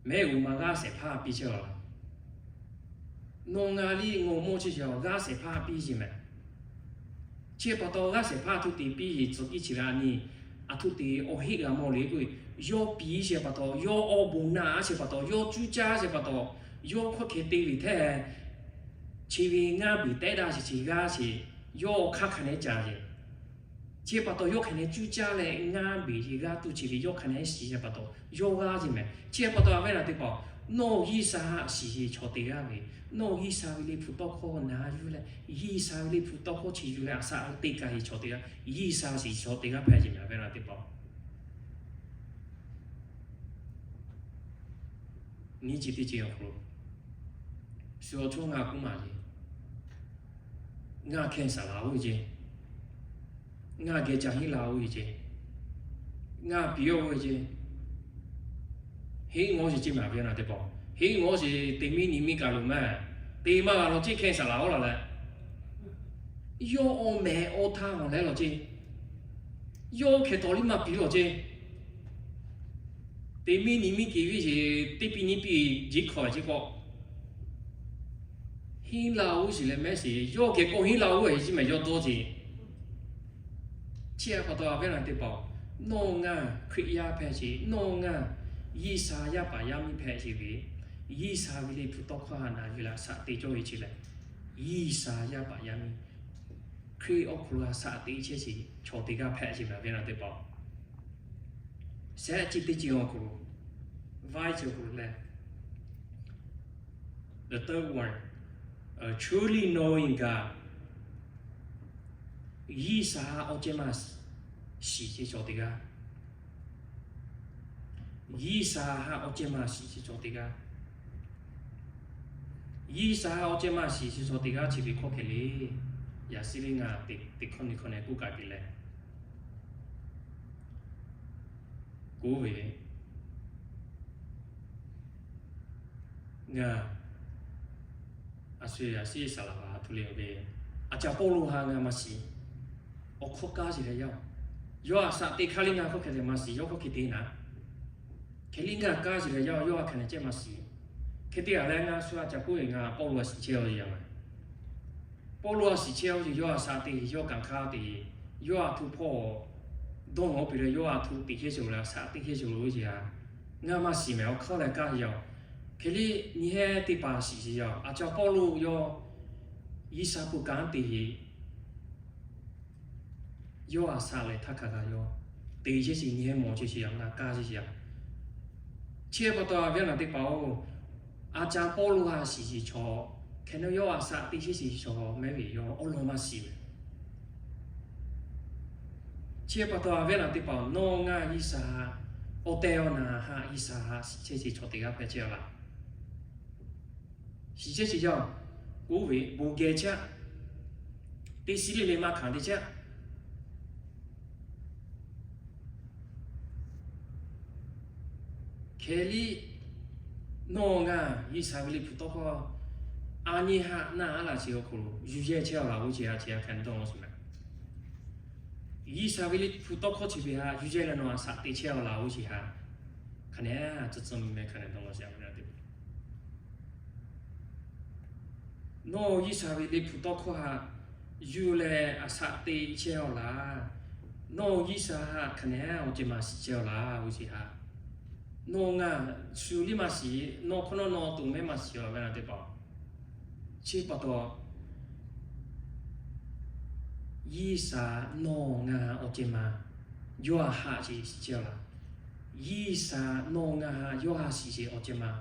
Mehˆ g'uˇ ma g'aˇ shehˍ hpaˇ piˇ chehˇ lawˬ la. Nawˬ ngaˬ liˇ ngaˬ mawˇ chehˇ sheˍ g'aˇ shehˍ hpaˇ piˇ sheˍ meh. Chi pa taw g'aˇ shehˍ hpaˇ a htoꞈ te piˇ sheˍ tcuh kiˇ chi ve a nyi, a htoꞈ te awˬ heˆ g'a mawˬ le k'oˆ ve, yawˇ piˇ sheˍ pa taw, yawˇ awˬ bon naꞈ sheˍ pa taw, yawˇ cuˇ caˇ sheˍ pa taw, yawˇ hkawˇ hkeh te ve hteˇ, chi ve ngaˇ beˬ tehˉ daꞈ sheˍ chi g'aˇ sheˍ, yawˇ awˬ hk'aˇ hk'a nehˉ ca sheˍ. Chi pa taw yawˇ hk'a nehˉ cuˇ caˇ leh ngaˇ beˬ sheˍ g'aˇ tuˬ chi ve yawˇ hk'a nehˉ shiˍ sheˍ pa taw yawˇ g'aˇ sheˍ meh. Chi pa taw a ve laˬ teˇ hpaˍ, nawˬ G'uiˬsha haꞈ shiˍ sheˍ chaw teˇ g'aˇ ve, nawˬ G'uiˬsha ve Liꞈ hpu tawˇ hkawˇ na yuˬ leh, G'uiˬsha ve Liꞈ hpu tawˇ hkawˇ chi yuˬ leh a shaꞈ teˇ ka sheˍ chaw teˇ g'aˇ, G'uiˬsha shiˍ chaw teˇ g'aˇ hpehꞈ sheˍ meh a ve laˬ teˇ hpaˍ. Nyiˇ chi teˇ chi awˬ hk'aw lo, shu awˬ chawˇ ngaˬ k'oˆ maˍ ce, ngaˬ hkeh saˍ laˬ oˇ ve ce, ngaˬ geh ca henˇ la oˇ ve ce, ngaˬ piˇ oˇ ve ce, henˇ ngawˬ sheˍ ce meh a ve laˬ teˇ hpaˍ. Henˇ ngawˬ sheˍ te miˇ nyi miˇ kaꞈ loˬ meh, te maˇ g'a lawˬ ce hkeh saˍ laˬ oˇ laˬ leh, yawˇ awˬ meh awˬ htaˇ awˬ leh lawˬ ce, yawˇ hkeh tawˍ liˇ maˇ piˇ lawˬ ce. Te miˇ nyi miˇ keꞈ viˇ sheˍ teˇ piˇ nyiˇ piˇ jeˇ hkawꞈ ve ce k'o, henˇ la oˇ sheˍ leh mehˉ sheˍ yawˇ geh k'o henˇ la oˇ ve ce meh yawˇ dawˇ ce. Chi pa taw a viˉ laˬ teˇ hpaˍ-oˬ, nawˬ ngaˬ Hkriꞈ yaˇ hpehꞈ sheˍ, nawˬ ngaˬ G'uiˬsha yaˇ paˍ yaˇ miˇ hpehꞈ sheˍ ve, G'uiˬsha ve liꞈ hpu tawˇ hkawˇ htaꞈ na yuˬ leh a shaꞈ teꞈ cawˇ ve chi lehˬ, G'uiˬsha yaˇ paˍ yaˇ miˇ Hkriꞈ awˬ hk'aw lo a shaꞈ teꞈ chehˇ sheˍ chaw teˇ g'aˇ hpehꞈ sheˍ ve a viˉ laˬ teˇ hpaˍ-oˬ. Shehˆ chi teˇ chi awˬ hk'aw lo, viˉ chi awˬ hk'aw lo lehˬ, the third one, truly knowing God, G'uiˬsha awˬ ceh maˇ shiˍ sheˍ chaw teˇ g'aˇ. G'uiˬsha htaꞈ awˬ ceh maˇ shiˍ sheˍ chaw teˇ g'aˇ. G'uiˬsha htaꞈ awˬ ceh maˇ shiˍ sheˍ chaw teˇ g'aˇ chi ve hkawˇ hkeh le, yaꞈ shiˉ ve ngaˬ teˇ hkawˇ nyi hkawˇ neh k'oˆ kaꞈ te leh, k'oˆ ve, ngaˬ a shu yaꞈ shiˉ saˍ laˍ hpaˍ htu le ve, a caˍ Pawˇluꞈ htaꞈ ngaˬ maˇ shiˍ. Awˬ hkawˇ kaˇ sheˍ leh yaˇ-oˬ, yawˇ a shaꞈ teꞈ hk'aˇ le ngaˬ hkawˇ hkeh leh maˇ shiˍ, yawˇ hkawˇ hkeh te naˍ. Hk'e liˇ ngaˬ kaˇ sheˍ leh yaˇ-oˬ, yawˇ a hk'aˬ nehˬ ceh maˇ shiˍ. Hk'e te a leh ngaˬ shu a caˍ k'oˆ ve ngaˬ Pawˇluꞈ a shiˍ chehˇ-oˬ ve yaˇ ma. Pawˇluꞈ a shiˍ chehˇ-oˬ ve, yawˇ a shaꞈ teꞈ, yawˇ kanˍ hk'aˇ te, yawˇ a htu hpawˇ dawˇ nawˬ piˇ leh yawˇ a htu teꞈ chehˇ sheˍ-oˬ leh a shaꞈ teꞈ chehˇ sheˍ-oˬ ve chi htaꞈ ngaˬ maˇ shiˍ mehˍ. Awˬ hkawˇ leh kaˇ yaˇ-oˬ, hk'e liˇ nyi heh teˇ hpaˍ shiˍ sheˍ yaˇ-oˬ, a caˍ Pawˇluꞈ yawˇ G'uiˬsha hpu kanˉ te yawˇ a shaꞈ leh htaˇ hk'a gaˬ yawˇ te chehˇ sheˍ, nyi heh mawˬ chehˇ sheˍ yaˇ, ngaˬ kaˇ sheˍ yaˇ. Chi pa taw a viˉ laˬ teˇ hpaˍ-oˬ, a caˍ Pawˇluꞈ htaꞈ shiˍ sheˍ chaw hk'e nawˇ yawˇ a shaꞈ teꞈ chehˇ sheˍ chaw mehˉ ve yawˇ awˬ lawn maˇ shiˍ ve. Chi pa taw a viˉ laˬ teˇ hpaˍ-oˬ, nawˬ ngaˬ G'uiˬsha awˬ tehˬ awˬ na htaꞈ G'uiˬsha htaꞈ shiˍ chehˇ sheˍ chaw teˇ g'aˇ hpehꞈ chehˇ-a laˇ. Shiˍ chehˇ sheˍ yaˇ-oˬ, k'oˆ ve bon geh chaˇ, teˇ shiˉ le le maˇ hkanˍ teˇ chaˇ. Hk'e liˇ nawˬ ngaˬ G'uiˬsha ve liꞈ hpu tawˇ hkawˇ a nyi htaꞈ naˆ aˉ laꞈ sheˍ awˬ hk'aw lo yuˬ yehˇ chehˇ-a laˇ oˇ chi htaꞈ chi hk'e dawˇ law sheˍ mehˍ. G'uiˬsha ve liꞈ hpu tawˇ hkawˇ chi ve htaꞈ yuˬ yehˇ leh nawˬ a shaꞈ teꞈ chehˇ-a laˇ oˇ chi htaꞈ hk'a nehˬ tcuh tcuh meh hk'a nehˬ dawˇ law sheˍ a ve teˇ hpaˍ. Nawˬ G'uiˬsha ve liꞈ hpu tawˇ hkawˇ htaꞈ yuˬ leh a shaꞈ teꞈ chehˇ-a laˇ. Nawˬ G'uiˬsha htaꞈ hk'a nehˬ awˬ ceh maˇ shiˍ chehˇ-a laˇ oˇ chi htaꞈ nawˬ ngaˬ shu liˇ maˇ shiˍ, nawˬ hk'awꞈ nawˉ nawˬ to mehˉ maˇ shiˍ a ve teˇ hpaˍ. Chi pa taw G'uiˬsha nawˬ ngaˬ awˬ ceh maˇ yawˇ htaꞈ haꞈ sheˍ shiˍ chehˇ-a laˇ. G'uiˬsha nawˬ ngaˬ htaꞈ yawˇ htaꞈ shiˍ sheˍ awˬ ceh maˇ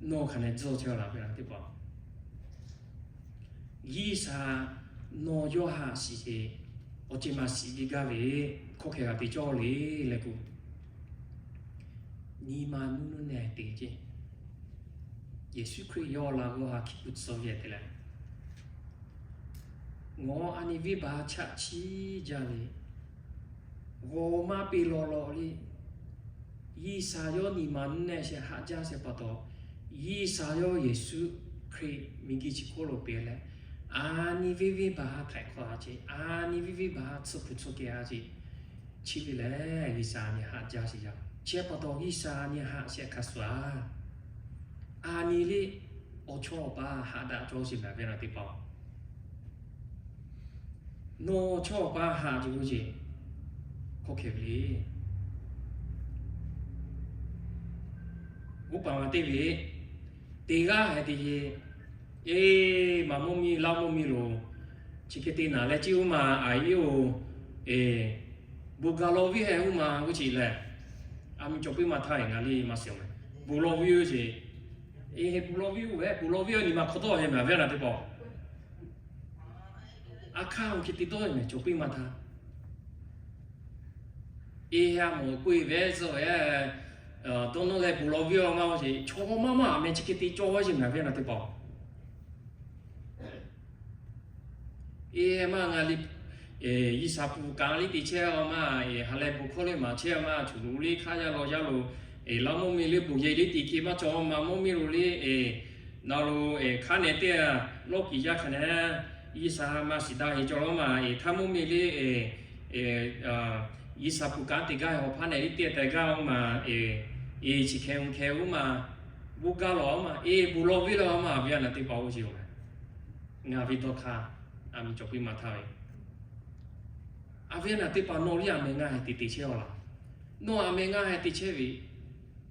nawˬ hk'a nehˬ tcuh chehˇ-a laˇ ve teˇ hpaˍ. G'uiˬsha nawˬ yawˇ htaꞈ shiˍ sheˍ awˬ ceh maˇ shiˍ ve gaˇ ve hkawˇ hkeh g'a te cawˇ le leh k'o, nyi ma nuˇ nuˇ nehˬ te ceˇ. Yeˍsuˆ Hkriꞈ yawˇ laꞈ g'awˇ htaꞈ hkiˉ puiˉ tcuh ve te leh, ngawˬ a nyi venˇbaˆ chaꞈ chiˇ jaˇ ve g'awˬ maˇ peꞈ law law le. G'uiˬsha yawˇ nyi ma nuˇ nehˬ sheh haꞈ jaˇ sheh pa taw, G'uiˬsha yawˇ Yeˍsuˆ Hkriꞈ miˬguiˬ chi hk'oˆ lo peꞈ leh, a nyi venˇ venˇbaˆ htaꞈ htaiˍ hk'awꞈ a ceˇ, a nyi venˇ venˇbaˆ tsuhˇ hpu tsuhˇ keh a ceˇ. Chi ve lehˬ G'uiˬsha nyi haꞈ jaˇ sheˍ yaˇ. Chi pa taw G'uiˬsha nyi haꞈ sheh hk'a shuˍ a a nyi le awˬ chawˇ awˬ paˍ haꞈ daꞈ cawˇ sheˍ mehˍ ve teˇ hpaˍ. Nawˬ chawˇ awˬ paˍ haꞈ ce k'oˆ ce, hkawˇ hkeh ve le. Oˇ paˍ ma teˇ ve, teˇ g'aˇ heh te ce, eˬ, maˍ mawˇ miˇ laˇ mawˇ miˇ lo, chi hk'e te naˍ leh ceˇ oˇ ma, a iˉ oˬ, eˬ, bon ga law viˉ heh oˇ ma k'oˆ ce lehˬ, a miˍ cawˬ piˇ ma htaˇ ngaˬ le maˇ shiˍ-oˬ mehˍ. Bon law viˉ oˇ ce, eˬ, bon law viˉ oˇ ve, bon law viˉ oˇ nyi ma hk'aw dawˇ heh mehˍ ve a teˇ hpaˍ. A hk'aˇ oˇ hk'e te dawˇ mehˍ cawˬ piˇ ma htaˇ, eˬ, a mawˬ k'oˆ ve zuhꞈ ve, dawˇ nawˇ leh bon law viˉ oˇ maˇ oˇ ce, chaw maˇ maˇ meh chi hk'e te cawˇ ve ce mehˍ ve a teˇ hpaˍ. Eˬ, maˇ ngaˬ le, G'uiˬsha hpu kanˉ liˇ te chehˇ-a maˇ, eˬ, ha leh bon hkawˇ liˇ maˍ chehˇ-a maˇ, chuˬ lo liˇ hk'aˇ yaˇ law yaˇ lo, eˬ, laˇ mawˇ miˇ liˇ bon yehˬ liˇ te hk'e maˇ cawˬ maˍ mawˇ miˇ lo le, eˬ, nawˬ lo, eˬ, hk'aˇ nehˬ teˇ a lawˇ kiˬ yaˇ hk'a nehˬ, G'uiˬsha maˇ shiˍ daꞈ heˍ cawˬ law maˇ, eˬ, htaˇ mawˇ miˇ le, eˬ, G'uiˬsha hpu kanˉ te gaˇ ve awˬ hpaˇ nehˬ liˇ teˇ taˍ gaˇ oˇ maˇ, eˬ, eˬ, chi hk'e oˇ hk'e oˇ maˇ, bon ga lawˬ oˇ maˇ, eˬ, bon law viˉ law maˇ ve a naˍ teˇ hpaˍ oˇ ce-oˬ mehˍ. Ngaˬ ve dawˇ hk'aˇ, a miˍ cawˬ piˇ ma htaˇ ve A viˉ a nyi teˇ hpaˍ, nawˬ liˇ aˬ meh ngaˬ heh te te chehˇ-a laˇ. Nawˬ aˬ meh ngaˬ heh te chehˇ ve,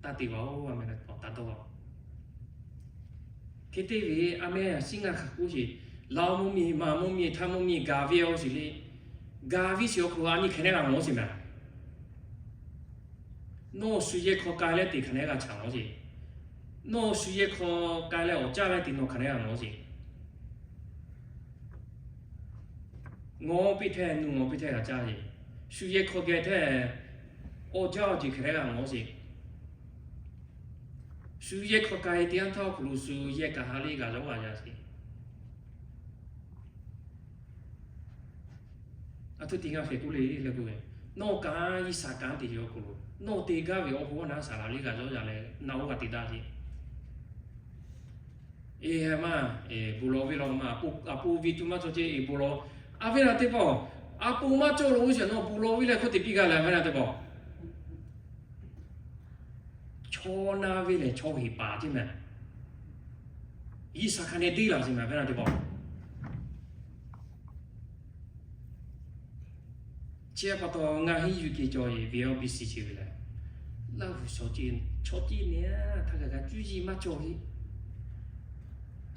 taˇ te vaˬ-oˬ, a meh taw taˇ dawˇ. Hk'e te ve, a meh a shinˉ ngaˇ hk'aˬ k'oˆ sheˍ, laˇ-oˬ mvuhˇ miˬ, maˍ mvuhˇ miˬ, htaˇ mvuhˇ miˬ gaˬ ve-oˬ sheˍ le. Gaˬ ve sheˍ awˬ hk'aw lo a nyi hk'aˬ nehˉ g'a mawˬ sheˍ meh. Nawˬ shu yehˇ hk'aw k'ai leh te hk'aˬ nehˉ g'a chaꞈ mawˬ sheˍ. Nawˬ shu yehˇ hk'aw k'ai leh awˬ caˇ leh te nawˬ hk'aˬ nehˉ g'a mawˬ sheˍ. Ngawˬ piˇ hteˇ, nuˬ ngawˬ piˇ hteˇ g'a caˇ sheˍ. Shu yehˇ hk'aw geh hteˇ, awˬ caˇ awˬ ce hk'aˬ nehˉ g'a mawˬ sheˍ. Shu yehˇ hk'aw k'ai te yanˇ htaˇ awˬ hk'aw lo shu yehˇ kaꞈ ha liˇ g'a yawˇ g'a yaˇ sheˍ. A htoꞈ teˇ g'aˇ hk'e k'oˆ le le k'o, nawˬ kanˉ G'uiˬsha kanˉ te ve awˬ hk'aw lo nawˬ te gaˇ ve awˬ bon awˬ naˉ saˍ laˍ liˇ g'a yawˇ yaˇ leh naˆ oˇ g'a te daꞈ sheˍ. Eˬ, maˇ, eˬ, bon lawˬ ve law maˇ, a pon ve tuˬ maˇ cawˬ ce, eˬ, bon lawˬ. A viˉ a nyi teˇ hpaˍ-oˬ, a pon maˇ cawˬ lo ve sheˍ nawˬ bon lawˬ ve leh hkawˇ te piˇ g'a leh, a viˉ a nyi teˇ hpaˍ-oˬ, chaw na ve lehˬ chaw heˍ paˍ ceˇ meh. G'uiˬsha hk'aˬ nehˉ deˇ laˬ sheˍ meh, a viˉ a nyi teˇ hpaˍ-oˬ. Chi pa taw ngaˬ henˇ yuˬ keh cawˬ ve awˬ piˇ shiˍ chi ve lehˬ, Laˇ huˍ chaw ceˇ, chaw ceˇ nehˬ htaˇ kaꞈ g'a cuˇ yiˍ maˇ cawˬ ve.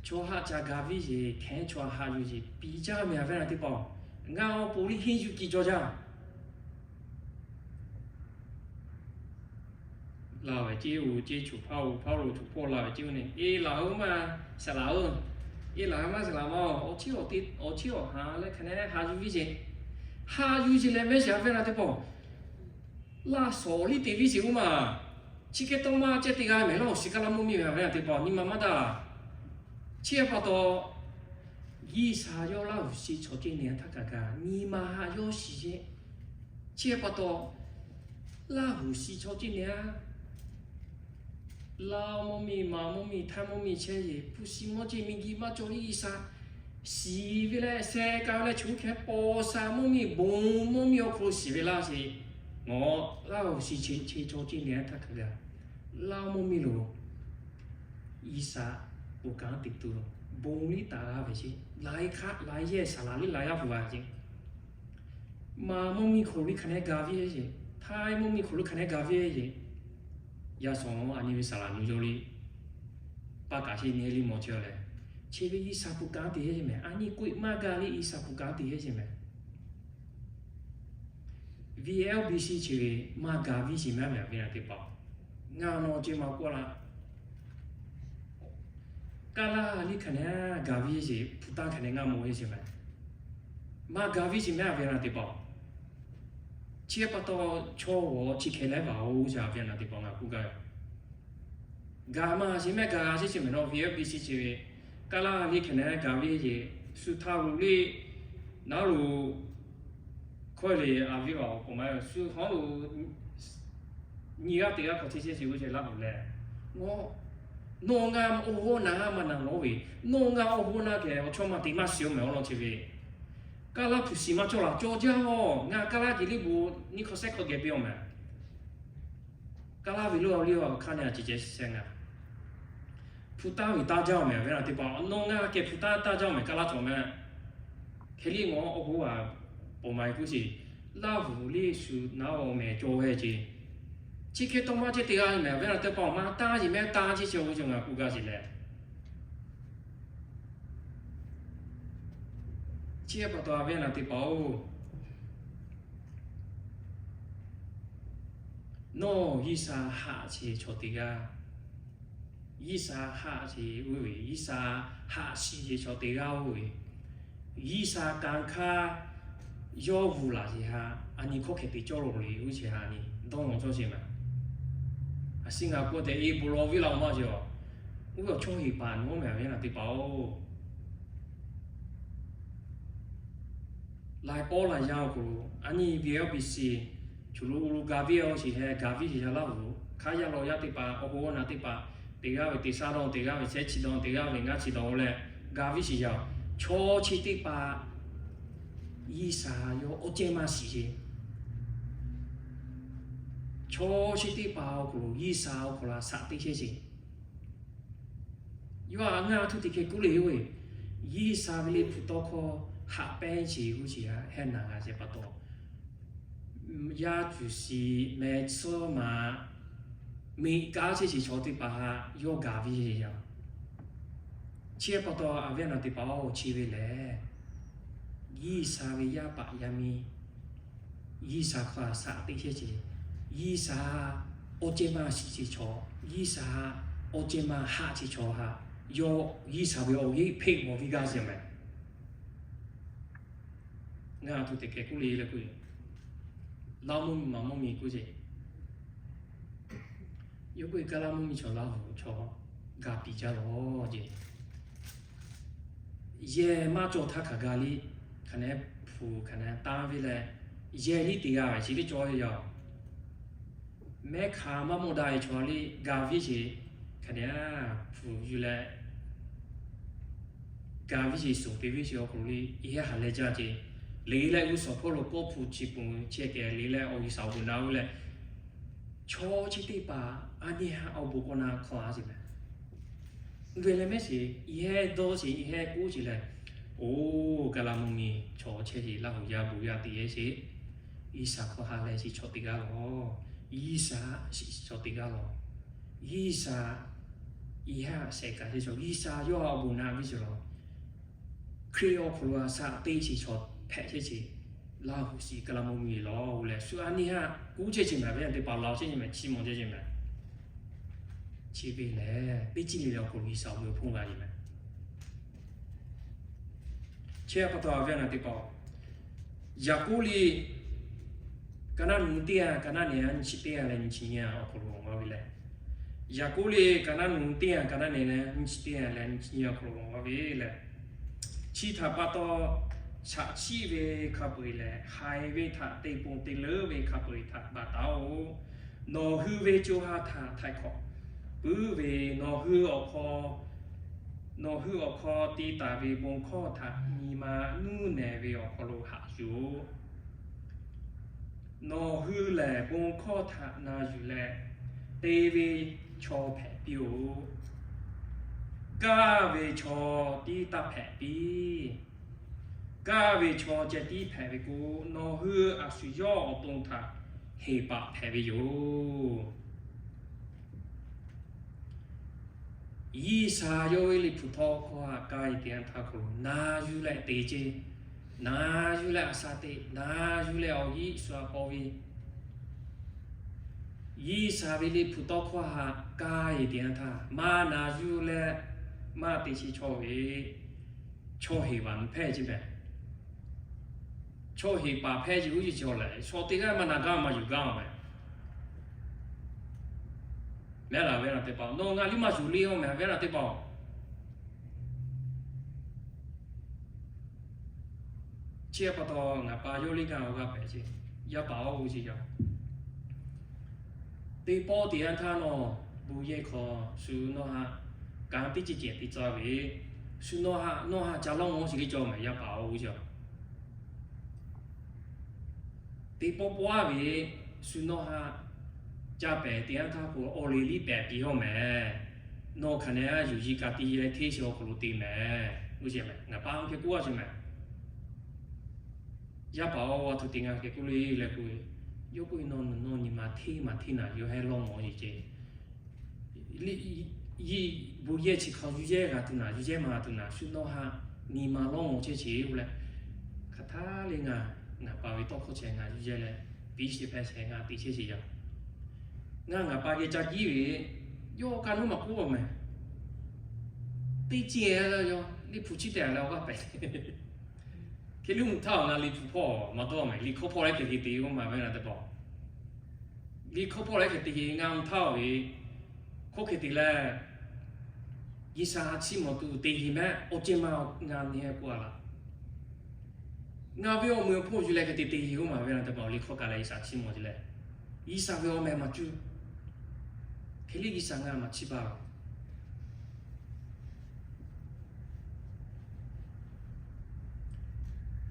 Chaw haꞈ ca gaˬ ve sheˍ, hkehˉ chaw haꞈ yuˬ sheˍ piˇ jaˇ meh, a viˉ a nyi teˇ hpaˍ-oˬ. Ngaˬ awˬ pon liˇ henˇ yuˬ keh cawˬ jaˇ. Laˇ ve ceˇ oˬ, ceˇ choˬ hpaˇ oˬ, hpaˇ lo choˬ hpawˇ laˇ ve ceˇ oˬ nehˬ, eˬ, laˬ-oˬ maˇ, saˍ laˍ-oˬ, eˬ, laˬ maˇ, saˍ laˍ maˇ-oˬ, awˬ chiˉ awˬ haꞈ leh hk'aˬ nehˉ haꞈ yuˬ ve sheˍ. Haꞈ yuˬ sheˍ leh mehˉ sheˍ, a viˉ a nyi teˇ hpaˍ-oˬ. Laˇ shawˍ liˇ te viˉ sheˍ oˬ maˇ. Chi hk'e tawˇ maˇ ceh te g'a meh, Laˇ huˍ shiˍ kaˇ laˇ mvuhˇ miˬ ve, a viˉ a nyi teˇ hpaˍ, nyi ma maˇ daꞈ. Chi pa taw, G'uiˬsha yawˇ Laˇ huˍ shiˍ chaw ceˇ nehˬ htaˇ kaꞈ kaꞈ nyi ma haꞈ yawˇ shiˍ sheˍ. Chi pa taw, Laˇ huˍ shiˍ chaw ceˇ nehˬ a, laˇ mvuhˇ miˬ, maˍ mvuhˇ miˬ, htaˇ mvuhˇ miˬ chehˇ ve, hpu shi mawˇ ceˇ miˬguiˬ maˇ cawˬ liˇ G'uiˬsha shiˍ ve leh, sheh ka ve leh, choˬ hkeh paw sha mvuhˇ miˬ, bon mvuhˇ miˬ awˬ hk'aw lo shiˍ ve laˇ sheˍ. Ngaˬ Laˇ huˍ shiˍ chi chaw ceˇ nehˬ htaˇ hk'a gaˬ, laˇ mvuhˇ miˬ lo G'uiˬsha bon kanˉ te tuˬ, bon liˇ taˍ g'a ve sheˍ. Laiˉ hk'aˇ laiˉ yehˇ saˍ laˍ liˇ laiˉ g'aˇ pu g'a ceˇ. Maˍ mvuhˇ miˬ hk'aw lo hk'aˬ nehˉ gaˬ ve sheˍ, htaˇ mvuhˇ miˬ hk'aw lo hk'aˬ nehˉ gaˬ ve sheˍ. Yaˇ suhˍ a nyi ve saˍ laˍ nu yawˇ liˇ paˇ kaꞈ sheˍ nehˬ liˇ mawˬ chehˇ leh, chi ve G'uiˬsha bon kanˉ te sheˍ meh. A nyi k'oˆ maˇ gaˬ liˇ G'uiˬsha bon kanˉ te sheˍ meh. V L B C chi ve maˇ gaˬ viˉ sheˍ meh, a viˉ a nyi teˇ hpaˍ. Ngaˬ nawˬ ceˇ maˇ k'oˆ laˇ. Kaˇ laˇ liˇ hk'aˬ nehˉ gaˬ viˉ sheˍ, hpu taˇ hk'aˬ nehˉ ngaˇ mawˬ ve sheˍ meh. Maˇ gaˬ viˉ sheˍ meh, a viˉ a nyi teˇ hpaˍ. Chi pa taw, chaw g'awˬ chi hkeh leh vaˬ-oˬ, a viˉ a nyi teˇ hpaˍ ngaˬ k'oˆ gaˇ ve. Gaˬ maˇ sheˍ meh, gaˬ g'a sheˍ sheˍ meh nawˬ V L B C chi ve, kaˇ laˇ liˇ hk'aˬ nehˉ gaˬ viˉ sheˍ, shu htaˇ lo liˇ naˉ lo hkawˇ le, a viˉ a awˬ k'oˍ maˇ shu hawˉ lo nyi g'aˇ teˇ g'aˇ hk'aw chehˇ chehˇ sheˍ g'uˇ chehˇ laˇ ve leh, nawˬ ngaˬ awˬ bon awˬ naˉ maˇ na lawˬ ve, nawˬ ngaˬ awˬ bon awˬ naˉ kehˬ awˬ chawˇ maˇ te maˇ shiˍ-oˬ meh awˬ lawn chi ve, kaˇ laˇ hpu shiˍ maˇ cawˬ laˬ cawˬ jaˇ a, ngaˬ kaˇ laˇ jeˬ liˇ bon nyiˇ hkawˇ shehˆ hkawˇ geh piˇ-oˬ meh. Kaˇ laˇ ve lo a liˇ a hk'aˇ nehˉ a ceh ceh shehˍ ngaˬ hpu taˇ ve taˇ jaˇ-oˬ meh, a viˉ a nyi teˇ hpaˍ. Nawˬ ngaˬ kehˬ hpu taˇ taˇ jaˇ-oˬ meh, kaˇ laˇ cawˬ meh. Hk'e liˇ ngaˬ awˬ bon a pawˬ maˍ e k'oˆ sheˍ, Laˇ huˍ liˇ shu naˉ awˬ meh cawˬ ve ceˇ. Chi hk'e tawˇ maˇ ceh te g'a meh, a viˉ a nyi teˇ hpaˍ, maˇ taˇ jeˬ meh, taˇ jeˬ chi awˬ cawˬ ngaˬ k'oˆ gaˇ sheˍ leh. Chi pa taw, a viˉ a nyi teˇ hpaˍ-oˬ, nawˬ G'uiˬsha haꞈ sheˍ chaw teˇ g'aˇ, G'uiˬsha haꞈ sheˍ oˇ ve, G'uiˬsha haꞈ shiˍ sheˍ chaw teˇ g'aˇ oˇ ve, G'uiˬsha kanˉ hk'aˇ yawˇ bvuhꞈ laˬ sheˍ ha, a nyi hkawˇ hkeh te cawˇ lo le g'uˇ chehˇ ha nyi dawˇ nawˬ cawˇ sheˍ meh. A shinˉ ngaˬ k'oˆ tehꞈ, eˬ, bon lawˬ viˉ laˇ-oˬ maˇ sheˍ-oˬ. Oˇ ve awˬ chawˇ heˍ paˍ nawˉ meh, a viˉ a nyi teˇ hpaˍ-oˬ. Laiˬ pawˆ laiˬ yaˇ awˬ hk'aw lo a nyi V L B C chi lo lo gaˬ viˉ-oˬ sheˍ heh, gaˬ viˉ sheˍ yaˇ Laˇ huˍ hk'aˇ yaˇ law yaˇ teˇ hpaˍ, awˬ bon awˬ naˉ teˇ hpaˍ, teˇ g'aˇ ve teˇ shaˉ dawˇ, teˇ g'aˇ ve shehˉ chi dawˇ, teˇ g'aˇ ve ngaˇ chi dawˇ leh gaˬ viˉ sheˍ yaˇ-oˬ. Chaw chi teˇ hpaˍ G'uiˬsha yawˇ awˬ cehˇ maˇ shiˍ sheˍ. Chaw chi teˇ hpaˍ awˬ hk'aw lo G'uiˬsha awˬ hk'aw lo shaꞈ teˇ chehˇ sheˍ. Yawˇ a ngaˇ htuˇ teˇ hkeh kuˉ le-oˬ ve, G'uiˬsha ve liꞈ hpu tawˇ hkawˇ haꞈ pehnˇ sheˍ g'uˇ chehˇ ha heh naˬ g'a sheˍ pa taw, Yaˇ cuˬ shiˍ meh tsuhˇ maˍ miꞈ kaˉ chehˇ shiˍ chaw teˇ hpaˍ htaꞈ yawˇ gaˬ ve yoˬ. Chi pa taw, a viˉ a nyi teˇ hpaˍ-oˬ, chi ve lehˬ, G'uiˬsha ve yaˇ paˍ yaˇ miˇ, G'uiˬsha hk'aw a shaꞈ teꞈ chehˇ ce, G'uiˬsha awˬ cehˇ maˇ shiˍ ce chaw, G'uiˬsha awˬ cehˇ maˇ haˆ ce chaw htaꞈ yawˇ G'uiˬsha ve awˬ g'euˆ hpeꞈ mawˬ ve g'aˇ zeˬ meh. Ngaˬ a htoꞈ teꞈ kehˬ k'oˆ le leh k'o, Laˇ mvuhˇ miˬ maˍ mvuhˇ miˬ k'oˆ ce. Yawˇ k'oˆ ve, Kaˇ laˇ mvuhˇ miˬ chaw Laˇ huˍ chaw gaˬ piˍ jaˇ lawˬ ce. Yehˬ maˇ cawˬ htaˇ hk'aˬ gaˬ le, hk'aˬ nehˬ hpu hk'aˬ nehˬ tanˇ ve leh, yehˬ liˇ teˇ g'aˇ ve chi teˇ cawˇ ve yoˬ. Mehˉ hk'aˬ maˇ mawˇ daꞈ ve chaw liˇ gaˬ ve ce, hk'aˬ nehˬ hpu yuˬ leh gaˬ ve ce, suhˍ te ve ce awˬ hk'aw lo le, yehˬ haꞈ leh jaˇ ce. Liꞈ leh g'uˇ suhˍ hpawˇ lo kawˇ hpu chi pun chehˇ kehˬ le leh awˬ G'uiˬsha awˬ bon naꞈ ve leh, chaw chi teˇ hpaˍ a nyi haꞈ awˬ bon k'awꞈ na hk'aw a ce meh. G'uiˬ leh mehˉ shiˍ yehˬ dawˇ shiˍ yehˬ k'oˆ ce leh, oˬ, Kaˇ laˇ mvuhˇ miˬ chaw chehˇ ce Laˇ huˍ yaˇ bon yaˇ teˇ yehˬ ce. G'uiˬsha hk'aw ha leh shiˍ chaw teˇ g'aˇ lawˬ. G'uiˬsha shiˍ chaw teˇ g'aˇ lawˬ. G'uiˬsha yehˬ haꞈ shehˍ kaꞈ chehˇ chaw, G'uiˬsha yawˇ awˬ bon naꞈ ve ce lawˬ. Hkriꞈ awˬ hk'aw lo a shaꞈ teꞈ shiˍ chaw hpehꞈ chehˇ ce. Laˇ huˍ shiˍ Kaˇ laˇ mvuhˇ miˬ lawˬ leh shu a nyi haꞈ k'oˆ chehˇ ce meh. A viˉ a nyi teˇ hpaˍ lawˬ chehˇ ce meh, chi mawˬ chehˇ ce meh. Chi ve lehˬ, teˇ ciˉ le leh awˬ hk'aw lo G'uiˬsha awˬ bon hpfuhˇ g'a ce meh. Chi pa taw a viˉ a nyi teˇ hpaˍ, Yaˍkoˆ liꞈ ka naˉ nu teˇ a, ka naˉ nehˬ a, nyiˇ chi teˇ a leh nyiˇ chi nyiˇ a awˬ hk'aw lo g'a ve leh, Yaˍkoˆ liꞈ ka naˉ nu teˇ a, ka naˉ nehˬ leh nyiˇ chi teˇ a leh nyiˇ chi nyiˇ a awˬ hk'aw lo g'a ve leh, chi htaꞈ pa taw, chaꞈ chiˆ ve hk'a peu-eˬ leh haiˬ ve htaꞈ te ponˬ te leuˉ ve hk'a peu-eˬ htaꞈ baˬ taˍ-oˬ. Nawˬ hui ve co ha htaꞈ htaiˍ hkawꞈ puiˉ ve, nawˬ hui awˬ hk'aw, nawˬ hui awˬ hk'aw te taˍ ve bon hkawˇ htaꞈ nyi ma nuˇ nehˬ ve awˬ hk'aw lo haꞈ yuˬ-oˬ. Nawˬ hui lehˬ bon hkawˇ htaꞈ na yuˬ leh, te ve chaw hpehꞈ piˇ-oˬ. Kaˇ ve chaw tiˉ taˇ hpehꞈ piˇ. Kaˇ ve chaw ceh tiˉ hpehꞈ ve k'o, nawˬ hui a shu yawˇ awˬ to htaꞈ heˍ paˍ hpehꞈ ve yoˬ. G'uiˬsha yawˇ ve Liꞈ hpu tawˇ hkawˇ htaꞈ k'ai te yanˇ htaˇ hk'aw lo na yuˬ leh te ce, na yuˬ leh a shaꞈ teꞈ, na yuˬ leh awˬ g'euˆ shu a paw ve, G'uiˬsha ve Liꞈ hpu tawˇ hkawˇ htaꞈ k'ai te yanˇ htaˇ maˇ na yuˬ leh maˇ te chi chaw ve, chaw heˍ paˍ hpehꞈ ce meh. Chaw heˍ paˍ hpehꞈ ce uˉ ce chaw lehˬ, chaw teˇ g'aˇ maˇ na gaˇ maˇ yuˬ gaˇ meh. Mehˉ laˬ ve a nyi teˇ hpaˍ, nawˬ ngaˬ liˇ maˇ yuˬ le-oˬ meh, a viˉ a nyi teˇ hpaˍ-oˬ. Chi pa taw ngaˬ pa yawˇ liˇ gaˇ awˬ g'aˇ pehꞈ ce, yaˇ paˍ oˇ ve ce yaˇ. Teˇ pawˆ te yanˇ htaˇ nawˬ bon yehˬ hk'aw shu nawˬ haꞈ kanˉ teˇ ceuˬ cehˬ te tcuh ve, shu nawˬ haꞈ nawˬ haꞈ ca lawˇ ngawˬ shiˍ le cawˬ meh, yaˇ paˍ oˇ ve ce. Teˇ pawˆ pawˆ a ve, shu nawˬ haꞈ ca pehˍ te yanˇ htaˇ k'o, awˬ leˬ liˇ pehˍ piˇ hawˇ meh. Nawˬ hk'aˬ nehˬ a yuˬ yiˍ kaꞈ te leh hteˇ shiˍ awˬ hk'aw lo te meh. Uˉ ce meh, ngaˬ pa hk'e k'oˆ a ce meh. Yaˇ paˍ oˇ a htoꞈ te ngaˬ hk'e k'oˆ le leh k'o, yawˇ k'oˆ ve, Nawˬ nawˬ nyi ma hteˇ maˬ hteˇ naˍ yawˇ hehˉ lawˇ ngawˬ yeˬ ce. Bon yehˬ chi hk'aw yuˬ yehˬ g'a tuˬ naˍ, yuˬ yehˬ maˇ g'a tuˬ naˍ, shu nawˬ haꞈ nyi ma lawˇ ngawˬ chehˇ ce k'oˆ leh, hk'aˬ htaˇ le ngaˬ, ngaˬ pa ve tawˇ hkawˇ chehˇ ngaˬ yuˬ yehˬ leh, piˇ shiˍ hpehˇ shehˍ ngaˬ te chehˇ ce yaˇ. Ngaˬ ngaˬ pa geh ca jiˇ ve, yawˇ ka nuˇ maˇ k'oˆ a meh. Teˇ ceuˬ leh yawˇ Liꞈ hpu chiˇ tehꞈ leh awˬ g'aˇ pehˍ. Hk'e liˇ mvuhˇ htaˇ ngaˬ Liꞈ hpu hpawˇ maˇ dawˇ meh, Liꞈ hkawˇ hpawˇ leh hk'e te-o maˇ ve na teˇ hpaˍ. Liꞈ hkawˇ hpawˇ leh hk'e te-e ngaˬ mvuhˇ htaˇ ve, hk'oˆ hk'e te leh, G'uiˬsha chiˇ mvuh tuˬ te-e meh, awˬ ceuˬ maˇ ngaˬ nyi heh k'oˆ a laˇ. Ngaˬ ve awˬ meuꞈ awˬ hponˇ yuˬ leh hk'e te te-e-o maˇ ve na teˇ hpaˍ, Liꞈ hkawˇ kaꞈ leh G'uiˬsha chiˇ mvuh te leh, G'uiˬsha ve awˬ meh maˇ cuˇ. Hk'e liˇ G'uiˬsha ngaˬ maˇ chiˇ baˬ.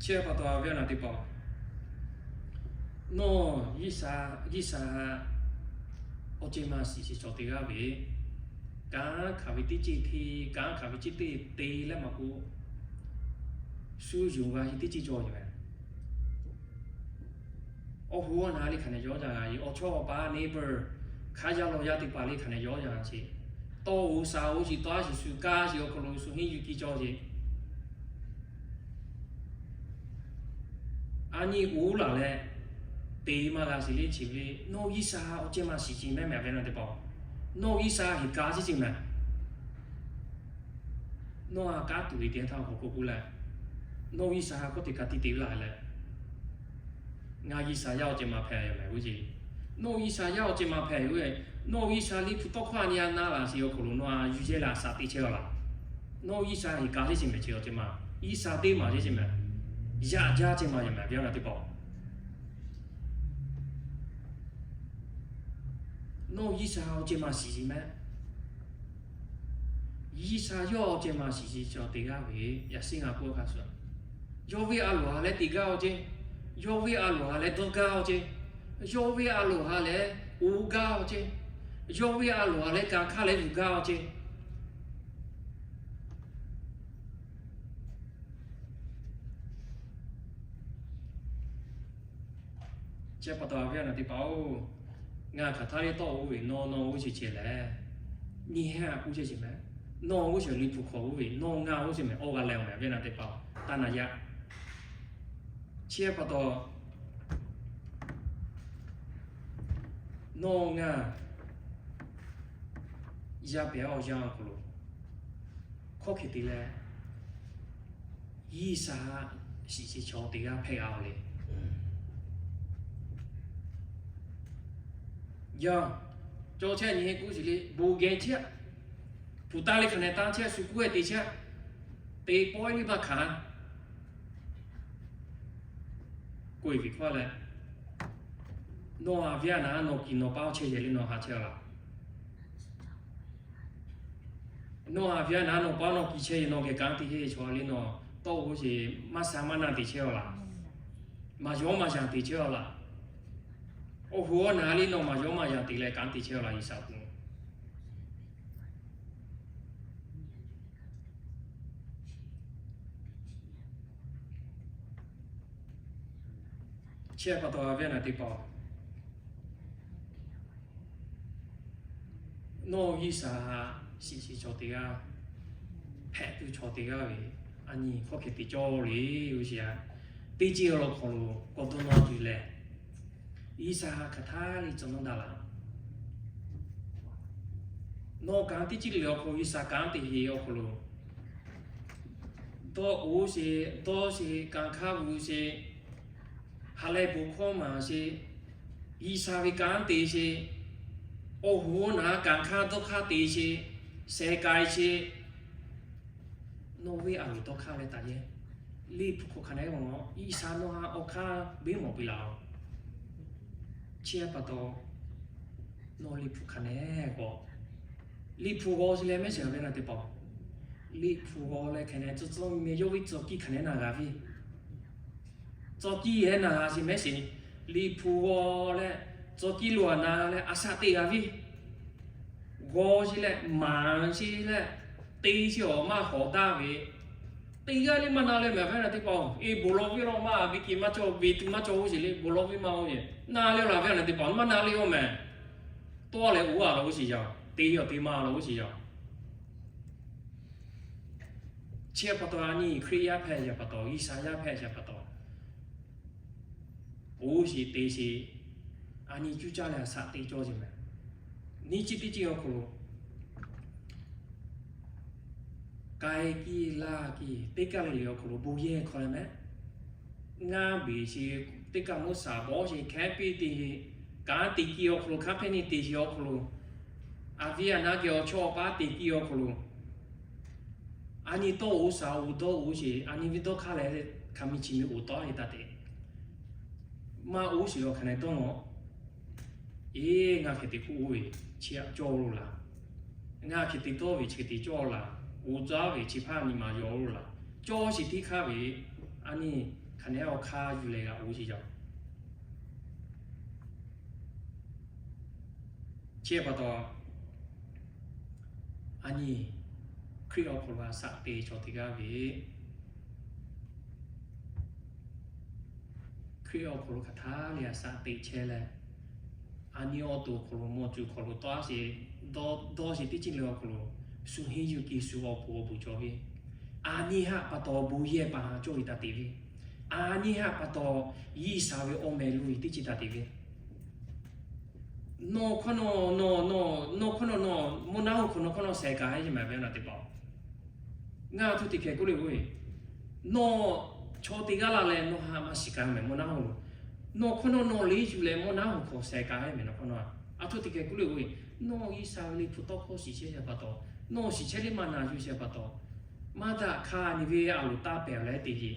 Chi pa taw a viˉ a nyi teˇ hpaˍ, nawˬ G'uiˬsha, G'uiˬsha awˬ ceuˬ maˇ shiˍ shiˍ chaw teˇ g'aˇ ve, kanˉ hkanˍ ve teˇ ceuˬ hteˇ, kanˉ hkanˍ ve ceuˬ teˇ te leh maˇ k'oˆ, shu yonˍ g'a ve teˇ ceuˬ cawˬ ve. Awˬ hoꞈ awˬ naˍ le hk'aˬ nehˬ yawˇ yaˇ g'a ye, awˬ chawˇ awˬ paˍ neighbor, hk'a yaˇ lawˬ yaˇ teˇ hpaˍ le hk'aˬ nehˬ yawˇ yaˇ g'a ce. Tawˇ oˍ shaˍ oˍ shiˍ tawˇ a shiˍ shu kaˇ shiˍ awˬ hk'aw lo shu henˇ yuˬ kiˇ cawˇ ce. A nyi oˇ laˬ leh te maˇ g'a shiˍ le chi ve le, nawˬ G'uiˬsha awˬ ceh maˇ shiˍ shiˍ mehˉ mehˉ ve na teˇ hpaˍ. Nawˬ G'uiˬsha heˍ kaꞈ ciˉ ceh mehˍ. Nawˬ a kanˉ tuˬ ve te htaˇ hk'aw k'oˆ k'oˆ leh, nawˬ G'uiˬsha hk'oˆ te ka tiˇ te ve laˬ leh, ngaˬ G'uiˬsha yaˇ awˬ ceh maˇ hpehꞈ ve mehˍ g'uˇ ce. Nawˬ G'uiˬsha yaˇ awˬ ceh maˇ hpehꞈ ve, nawˬ G'uiˬsha liꞈ hpu tawˇ hkawˇ a nyi a na laˬ shiˍ awˬ hk'aw lo nawˬ a yuˬ jehˇ leh a shaꞈ te chehˇ a laˬ. Nawˬ G'uiˬsha heˍ kaꞈ ciˉ ceh mehˍ chi awˬ ceh maˇ, G'uiˬsha teˇ maˬ ciˉ ceh mehˍ. Yaꞈ jaˇ ceh maˇ yaꞈ mehˍ ve na teˇ hpaˍ. Nawˬ G'uiˬsha awˬ ceh maˇ shiˍ shiˍ mehˉ. G'uiˬsha yawˇ awˬ ceh maˇ shiˍ shiˍ cawˬ te g'aˇ ve, yaꞈ shiˉ ngaˬ k'oˆ hk'a shuˍ, yawˇ ve a loˍ ha leh te gaˇ awˬ ceh, yawˇ ve a loˍ ha leh dawˇ gaˇ awˬ ceh, yawˇ ve a loˍ ha leh oˇ gaˇ awˬ ceh, yawˇ ve a loˍ ha leh kanˍ hk'aˇ leh yuˬ gaˇ awˬ ceh. Chi pa taw a ve a na teˇ hpaˍ-oˬ, ngaˬ hk'aˬ htaˇ le tawˇ oˇ ve nawˬ nawˬ oˇ ceh ceh lehˬ, nyi heˆ a k'oˆ ceh ceh mehˍ. Nawˬ oˇ ceh liꞈ hpu hk'aw oˇ ve nawˬ ngaˬ oˇ ceh mehˍ, awˬ g'a leh awˬ mehˍ ve na teˇ hpaˍ taˇ na yaˇ. Chi pa taw nawˬ ngaˬ yaˇ pehˍ awˬ yanˇ awˬ hk'aw lo hkawˇ hk'e te leh, G'uiˬsha shiˍ shiˍ cawˬ te g'aˇ hpehꞈ g'a le. Yaˇ cawˬ chehˇ nyi heˆ k'oˆ shiˍ le, bon geh chehˇ, hpu taˇ le hk'aˬ nehˬ taˇ chehˇ, shu kuˉ e te chehˇ, te pawehˇ le maˇ hkanˍ. K'oˆ e ve hkawˇ leh, nawˬ a ve a naˍ, nawˬ kiˬ nawˬ paˉ chehˇ yehˬ le nawˬ ha chehˇ a laˬ. Nawˬ a ve a naˍ, nawˬ paˉ nawˬ kiˬ chehˇ yehˬ nawˬ geh kanˉ te heˆ chaw le nawˬ tawˇ oˇ sheˍ maˇ sha maˇ na te chehˇ a laˬ. Maˍ yawˇ maˇ yanˍ te chehˇ a laˬ. Awˬ hoꞈ awˬ naˍ le nawˬ maˍ yawˇ maˇ yanˍ te leh kanˉ te chehˇ a laˬ G'uiˬsha k'o. Chi pa taw a ve a naˍ teˇ hpaˍ, nawˬ G'uiˬsha shiˍ shiˍ cawˬ te g'aˇ, hpehꞈ tuˬ cawˬ te g'aˇ ve, a nyi hkawˇ hk'e te cawˇ le, oˇ sheˍ a. Teˇ ceuˬ awˬ lawn hk'aw lo k'awꞈ dawˇ nawˇ tuˬ lehˬ, G'uiˬsha hk'aˬ htaˇ le tcuh nawˇ daꞈ laˬ. Nawˬ kanˉ teˇ ceuˬ le awˬ hk'aw lo G'uiˬsha kanˉ te heˍ awˬ hk'aw lo, dawˇ oˇ sheˍ, dawˇ sheˍ, kanˉ hk'aˇ g'uˇ sheˍ, ha lehˬ bon hkawˇ maˍ sheˍ, G'uiˬsha ve kanˉ te sheˍ, awˬ hoꞈ awˬ naˍ kanˉ hk'aˇ dawˇ hk'aˇ te sheˍ, sheh k'ai sheˍ. Nawˬ ve a loˍ dawˇ hk'aˇ leh taˍ yehˬ, liꞈ hpu hk'aw hk'aˬ nehˬ g'awˬ, G'uiˬsha nawˬ ha awˬ hk'aˇ beˇ mawˬ piˇ laˬ-oˬ. Chi pa taw, nawˬ liꞈ hpu hk'aˬ nehˬ g'awˬ, liꞈ hpu g'awˬ sheˍ leh mehˉ sheˍ a ve na teˇ hpaˍ, liꞈ hpu g'awˬ leh hk'aˬ nehˬ tcuh tcuh meh yawˇ ve tcuh kiˇ hk'aˬ nehˬ na g'a ve, tcuh kiˇ yehˬ na g'a sheˍ mehˉ sheˍ, liꞈ hpu g'awˬ leh tcuh kiˇ lo a na g'a leh a shaꞈ teꞈ g'a ve, g'awˬ sheˍ leh maˍ sheˍ leh te sheˍ awˬ maˇ hawˍ daꞈ ve, te g'aˇ le maˇ na leh mehˬ ve na teˇ hpaˍ-oˬ. E, bon lawˬ ve lawˬ maˇ ve ke maˇ cawˬ ve, tuˬ maˇ cawˬ oˇ sheˍ le, bon lawˬ ve maˇ oˇ ve, na leh laˬ ve na teˇ hpaˍ maˇ na le oˇ mehˬ. Tawˇ leh oˇ a laˬ oˇ sheˍ yaˇ, te yaˇ te maˇ laˬ oˇ sheˍ yaˇ. Chi pa taw a nyi Hkriꞈ yaˇ hpehꞈ yaˇ pa taw, G'uiˬsha yaˇ hpehꞈ yaˇ pa taw, oˇ sheˍ te sheˍ, a nyi cuˇ caˇ leh a shaꞈ teꞈ cawˇ sheˍ mehˬ. Nyi chi teˇ ceuˬ awˬ hk'aw lo k'ai kiˇ laˇ kiˇ teˇ kaˇ le le awˬ hk'aw lo bon yehˬ hk'aw leh mehˉ, ngaˇ beˬ sheˍ, teˇ kaˇ mvuhˇ shaˍ bawˆ sheˍ, hkehˉ piˇ te sheˍ, kanˉ te kiˇ awˬ hk'aw lo, hk'a hpehꞈ nyi te sheˍ awˬ hk'aw lo, a viˉ a naˉ geh awˬ chawˇ awˬ paˉ te kiˇ awˬ hk'aw lo, a nyi tawˇ oˇ shaˍ oˇ dawˇ oˇ sheˍ, a nyi ve dawˇ hk'aˇ leh hk'a mi chi mi oˇ tawˆ e taˇ te. Maˇ oˇ sheˍ awˬ hk'aˬ nehˬ dawˇ nawˬ, eˬ, ngaˬ hk'e te k'oˆ oˇ ve chi htaꞈ cawˇ lo laˬ. Ngaˬ hk'e te dawˇ ve chi hk'e te cawˇ laˬ. Oˇ caˉ ve chi hpaˇ nyi ma yaw lo laˬ. Cawˇ sheˍ teˇ hk'aˇ ve, a nyi hk'aˬ nehˬ awˬ hk'aˇ yuˬ leh g'a oˇ sheˍ yaˇ. Chi pa taw, a nyi Hkriꞈ awˬ hk'aw lo a shaꞈ teꞈ cawˬ teˇ g'aˇ ve, Hkriꞈ awˬ hk'aw lo hk'aˬ htaˇ le a shaꞈ teꞈ chehˇ leh, a nyi awˬ to awˬ hk'aw lo mawˬ cuˬ hk'aw lo tawˇ a sheˍ, dawˇ dawˇ sheˍ teˇ ceuˬ le awˬ hk'aw lo, shu henˇ yuˬ kiˇ shu awˬ pon awˬ bon cawˬ ve, a nyi haꞈ pa taw bon yehˬ pa cawˇ ve taˇ te ve, a nyi haꞈ pa taw G'uiˬsha ve awˬ meh lo ve teˇ ceuˬ taˇ te ve. Nawˬ hkawˇ nawˬ, nawˬ, nawˬ, nawˬ hkawˇ nawˬ nawˬ mawˇ naˉ hoꞈ hk'aw nawˬ hkawˇ nawˬ sheh ka heˆ ve maˬ ve a naˬ teˇ hpaˍ-oˬ, ngaˬ htoꞈ te hkeh k'oˆ le k'o, nawˬ chaw teˇ g'aˇ la leh nawˬ haꞈ maˇ shiˍ ka mehˍ mawˇ naˉ hoꞈ lo. Nawˬ hkawˇ nawˬ nawˬ liˇ yuˬ leh mawˇ naˉ hoꞈ hk'aw sheh ka heˆ mehˍ nawˬ hkawˇ nawˬ. A htoꞈ te hkeh k'oˆ le k'o, nawˬ G'uiˬsha ve liꞈ hpu tawˇ hkawˇ shiˍ chehˇ ve pa taw, nawˬ shiˍ chehˇ le maˇ na yuˬ chehˇ pa taw, maˇ daꞈ hk'a nyi ve a loˍ taˇ pehˬ leh te ve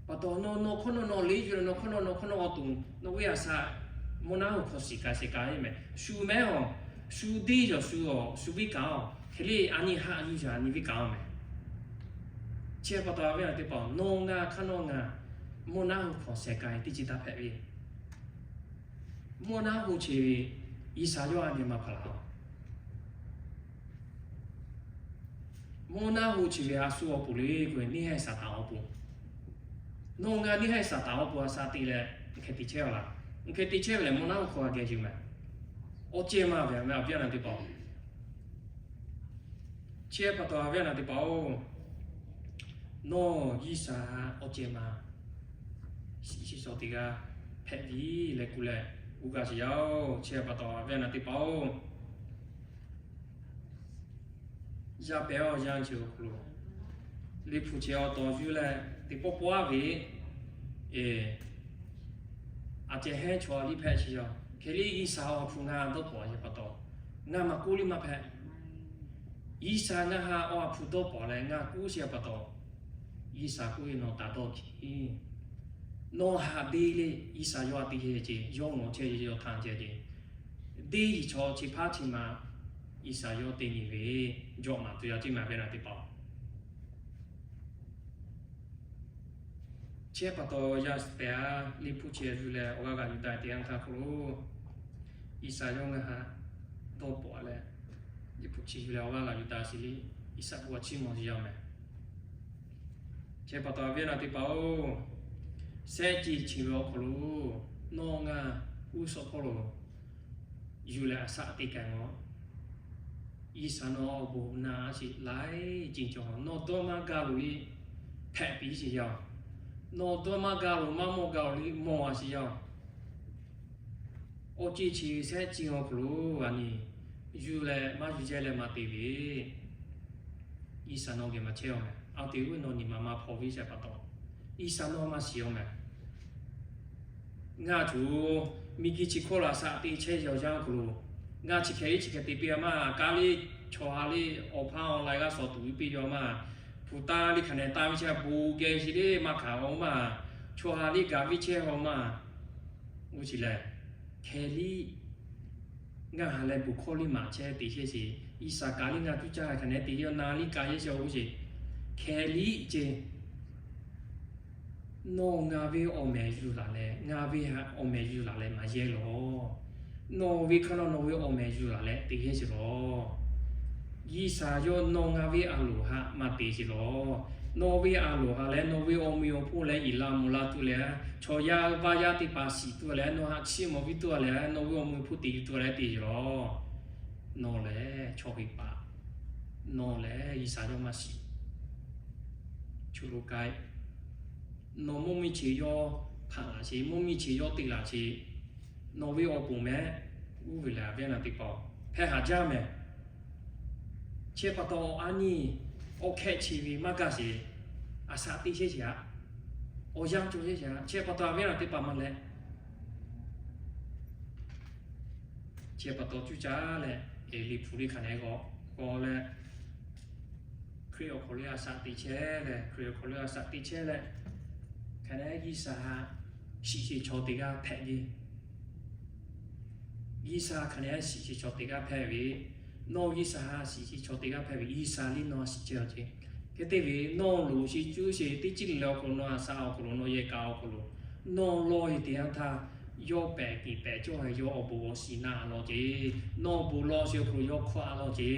pa taw, nawˬ nawˬ hkawˇ nawˬ nawˬ liˇ yuˬ leh nawˬ hkawˇ nawˬ nawˬ hkawˇ nawˬ awˬ to nawˬ ve a shaꞈ mawˇ naˉ hoꞈ hk'aw shiˍ ka sheh ka heˆ mehˍ. Shu mehˍ-oˬ, shu deˇ yaˬ shu-oˬ, shu viˉ kaꞈ-oˬ, hk'e le a nyi haꞈ yuˬ yaˬ nyi viˉ kaꞈ-oˬ mehˍ. Chi pa taw a ve a naˬ teˇ hpaˍ-oˬ, nawˬ ngaˬ hk'aˇ nawˬ ngaˬ mawˇ naˉ hoꞈ hk'aw sheh ka teˇ ceuˬ taˇ hpehꞈ ve. Mawˇ naˉ hoꞈ chi ve G'uiˬsha yawˇ a nyi ma hpaˍ laˬ-oˬ. Mawˇ naˉ hoꞈ chi ve a shu awˬ pon le k'o, neˇ haiˬ Saˍtanˍ awˬ pon. Nawˬ ngaˬ neˇ haiˬ Saˍtanˍ awˬ pon a shaꞈ te leh, hk'e te chehˇ-oˬ laˬ. Hk'e te chehˇ ve lehˬ mawˇ naˉ hoꞈ hk'aw a geh yuˬ mehˍ. Awˬ cehˬ ma ve a ve a naˬ teˇ hpaˍ-oˬ, chi pa taw a ve a naˬ teˇ hpaˍ-oˬ, nawˬ G'uiˬsha awˬ cehˬ ma shiˍ shiˍ shaw teˇ g'aˇ hpehꞈ ve leh k'oˆ leh, g'uˇ g'a shiˍ yaˇ-oˬ. Chi pa taw a ve a naˬ teˇ hpaˍ-oˬ, yaˇ pehˍ awˬ yanˇ chi awˬ hk'aw lo, liꞈ hpu chi awˬ taw yuˬ leh teˇ pawˆ pawˆ a ve, a ceh hehnˇ chaw a liˇ hpehꞈ chi yaˇ-oˬ. Hk'e le G'uiˬsha awˬ hpu ngaˬ dawˇ paw a pa taw, ngaˬ maˇ k'oˆ liˇ maˇ hpehꞈ. G'uiˬsha ngaˬ haꞈ awˬ hpu dawˇ paw leh ngaˬ k'oˆ chi pa taw, G'uiˬsha k'oˆ ve nawˬ taˍ dawˇ kiˇ. Nawˬ haꞈ deˇ le, G'uiˬsha yawˇ a te chehˇ ce, yawˇ nawˬ chehˇ ce, yawˇ htaꞈ chehˇ ce. Deˇ yiˍ chaw chi hpaˇ chi ma G'uiˬsha yawˇ te nyi ve, jawꞈ maˍ tuˬ yaˇ teˇ maˬ ve a naˬ teˇ hpaˍ-oˬ. Chi pa taw yaˇ pehˍ a, liꞈ hpu chi yuˬ leh awˬ g'aˇ g'aꞈ yuˬ daꞈ te yanˇ htaˇ hk'aw lo, G'uiˬsha yawˇ ngaˬ haꞈ dawˇ paw leh, liꞈ hpu chi yuˬ leh awˬ g'aˇ g'aꞈ yuˬ daꞈ sheˍ le, G'uiˬsha bon a ciˉ mawˬ yaˇ mehˍ. Chi pa taw a ve a naˬ teˇ hpaˍ-oˬ, shehˆ ceˬ chi ve awˬ hk'aw lo nawˬ ngaˬ g'uˇ suhˍ hpawˇ lo yuˬ leh a shaꞈ teꞈ k'ai-oˬ. G'uiˬsha nawˬ awˬ bon na a sheˍ laiˉ ceˬ cawˬ, nawˬ dawˇ maˇ gaˇ loˬ le, hpehꞈ piˇ sheˍ yaˇ-oˬ. Nawˬ dawˇ maˇ gaˇ loˬ, maˇ mawˇ gaˇ loˬ le, mawˬ a sheˍ yaˇ-oˬ. Awˬ ceˬ chi shehˆ ceˬ awˬ hk'aw lo a nyi yuˬ leh maˇ yuˬ jehˇ leh maˇ te ve, G'uiˬsha nawˬ geh maˇ chehˇ-oˬ mehˍ. A te g'uˇ nawˬ nyi ma maˇ hpaw ve chi pa taw, G'uiˬsha nawˬ maˇ shiˍ-oˬ mehˍ. Ngaˬ tuˬ miˬguiˬ chi hkawˇ lo a shaꞈ teꞈ chehˇ yaw yanˇ hk'aw lo, ngaˬ chi hk'e le chi hk'e te piˇ a maˇ, kaˇ le chaw ha le awˬ hpaˇ awˬ lai g'aˇ shawˍ tuˬ piˇ yaw maˇ, hpu taˇ le hk'aˬ nehˬ taˇ ve chi bon geh chi le maˇ hkanˍ-oˬ maˇ, chaw ha le gaˬ ve chehˇ-oˬ maˇ. Oˇ chi lehˬ, hk'e le ngaˬ ha leh bon hkawˇ le maˍ chehˇ te chehˇ sheˍ, G'uiˬsha kaꞈ le ngaˬ cuˇ caˇ hk'aˬ nehˬ te yaw na le kaꞈ yehˇ shawˍ oˇ sheˍ, hk'e le ce. Nawˬ ngaˬ ve awˬ meh yuˬ laˬ leh, ngaˬ ve awˬ meh yuˬ laˬ leh maˇ yehˇ lawˬ. Nawˬ ve hk'aˇ nawˬ nawˬ ve awˬ meh yuˬ laˬ leh te yehˇ sheˍ lawˬ. G'uiˬsha yawˇ nawˬ ngaˬ ve a loˍ haꞈ maˇ te sheˍ lawˬ. Nawˬ ve a loˍ haꞈ leh nawˬ ve awˬ meh awˬ hponˇ leh iˍ la mvuh la tuˬ leh, chaw yaˇ vaˇ yaˇ teˇ hpaˍ shiˍ tuˬ leh nawˬ haꞈ chiˇ mvuh piˇ tuˬ leh nawˬ ve awˬ meh awˬ hponˇ te yuˬ tuˬ leh te sheˍ lawˬ. Nawˬ lehˬ chaw heˍ paˍ, nawˬ lehˬ G'uiˬsha yawˇ maˇ shiˍ. Chu lo k'ai, nawˬ mvuhˇ miˬ chi yawˇ hpaꞈ laˬ sheˍ, mvuhˇ miˬ chi yawˇ te laˬ sheˍ. Nawˬ ve awˬ pon mehˍ, uˉ ve lehˬ a ve a naˬ teˇ hpaˍ-oˬ, hpehˇ haˍ jaˇ mehˍ. Chi pa taw a nyi awˬ hkehˆ chi ve maˇ gaˇ sheˍ, a shaꞈ teꞈ chehˇ sheˍ a, awˬ yanˇ cawˬ chehˇ sheˍ a. Chi pa taw a ve a naˬ teˇ hpaˍ maˇ leh, chi pa taw cuˇ caˇ leh, eˍ liꞈ hpu le hk'aˬ nehˬ g'aw g'aw leh, Hkriꞈ awˬ hk'aw lo a shaꞈ teꞈ chehˇ leh, Hkriꞈ awˬ hk'aw lo a shaꞈ teꞈ chehˇ leh, hk'aˬ nehˬ G'uiˬsha haꞈ shiˍ sheˍ chaw teˇ g'aˇ hpehꞈ ve. G'uiˬsha hk'aˬ nehˬ shiˍ sheˍ chaw teˇ g'aˇ hpehꞈ ve, nawˬ G'uiˬsha haꞈ shiˍ sheˍ chaw teˇ g'aˇ hpehꞈ ve, G'uiˬsha liˇ nawˬ shiˍ chehˇ-oˬ ce. Hk'e te ve nawˬ loˍ sheˍ cuˇ sheˍ teˇ ceuˬ le le awˬ hk'aw lo nawˬ a shaꞈ awˬ hk'aw lo nawˬ yehˬ kaꞈ awˬ hk'aw lo, nawˬ law heˍ teˇ yanˇ htaˇ, yawˇ pehˬ tiꞈ pehˬ cawˇ ve yawˇ awˬ bon awˬ shiˍ naˆ law ce. Nawˬ bon law sheˍ awˬ hk'aw lo yawˇ hkawˇ a law ce.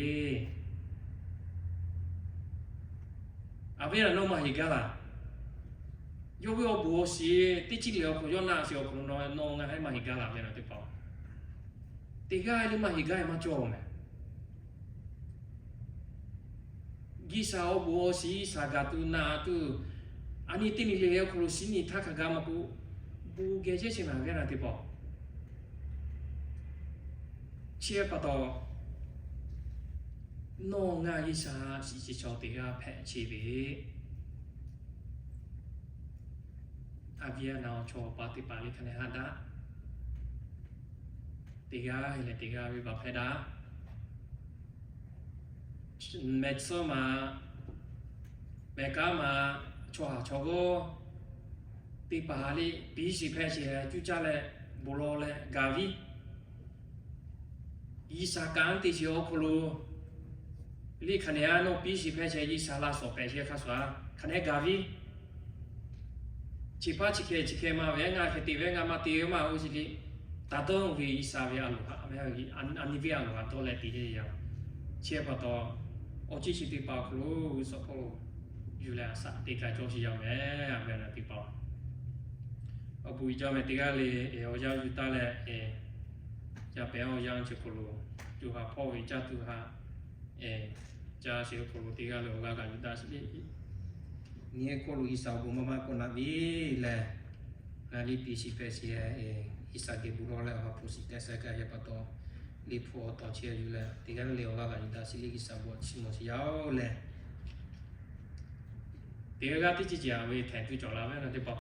A ve a naˬ nawˬ maˇ heˍ gaˇ laˬ. Yawˇ ve awˬ bon awˬ shiˍ teˇ chiˉ lehˬ awˬ hk'aw lo yawˇ naˆ shiˍ awˬ hk'aw lo nawˬ ngaˬ hui maˇ heˆ gaˇ laˬ ve na teˇ hpaˍ, teˇ g'aˇ le maˇ heˆ gaˇ maˇ cawˬ mehˍ. G'uiˬsha awˬ bon awˬ shiˍ G'uiˬsha gaˬ tuˬ naꞈ tuˬ, a nyi teˇ nyi le le awˬ hk'aw lo shiˍ nyi htaˇ hk'a gaˇ maˇ k'oˆ, bon geh chehˇ chi ngaˬ hui g'a na teˇ hpaˍ. Chi pa taw, nawˬ ngaˬ G'uiˬsha shiˍ chi chaw teˇ g'aˇ hpehꞈ chi ve, a viˉ a naˍ awˬ chaw pa teˇ hpaˍ le hk'a nehˬ haꞈ daꞈ. Teˇ g'aˇ leh teˇ g'aˇ ve baˬ hpehˇ daꞈ. Mehˬ tsuhˇ maˬ, mehˬ kaˉ maˬ, chaw haˍ chaw g'awˇ teˇ hpaˍ le piˇ shiˍ hpehˇ sheˍ cuˇ caˇ leh, bon lawˬ leh gaˬ viˉ. G'uiˬsha kanˉ te sheˍ awˬ hk'aw lo, liˇ hk'a nehˬ a nawˬ piˇ shiˍ hpehˇ sheˍ G'uiˬsha laˇ shawˍ pehˍ sheˍ hk'a shuˍ a hk'a nehˬ gaˬ viˉ. Chi hpaˇ chi hk'e chi hk'e ma ve ngaˬ hk'e te ve ngaˬ maˇ te ve maˇ g'uˇ suhˍ le. Taˇ dawˇ ve G'uiˬsha ve a loˍ haꞈ ve, a nyi ve a loˍ haꞈ dawˇ leh te ve yaˇ. Chi pa taw, awˬ ciˉ chi teˇ hpaˍ awˬ hk'aw lo G'uiˬsha hk'oˆ yuˬ leh a shaꞈ teꞈ kaꞈ cawˇ sheˍ yaˇ mehˍ a ve na teˇ hpaˍ. Awˬ bon uiˍ jaˇ mehˍ teˇ g'aˇ le, awˬ yanˇ yuˬ taˍ leh, yaˇ pehˍ awˬ yanˇ chi hk'aw lo, co ha hpawˇ ve caˇ tuˬ haꞈ, caˇ sheˍ awˬ hk'aw lo teˇ g'aˇ le awˬ g'aˇ kaꞈ yuˬ taˍ sheˍ le. Nyi hk'oˆ lo G'uiˬsha awˬ bon maˇ maˇ k'awꞈ naꞈ viˉ leh, ngaˬ liˇ piˇ shiˍ hpehˇ sheˍ, G'uiˬsha geh bon lawˬ leh awˬ ha hpu shiˍ teh sha kaꞈ yaˇ pa taw, liˇ hpu awˬ taw chi yuˬ leh teˇ g'aˇ le awˬ g'aˇ kaꞈ yuˬ taˍ sheˍ le G'uiˬsha bon chi mawˬ sheˍ yaˇ oˬ leh, teˇ g'aˇ g'aˇ teˇ ceuˬ ceuˬ a ve htehꞈ tuˬ cawˬ la ve na teˇ hpaˍ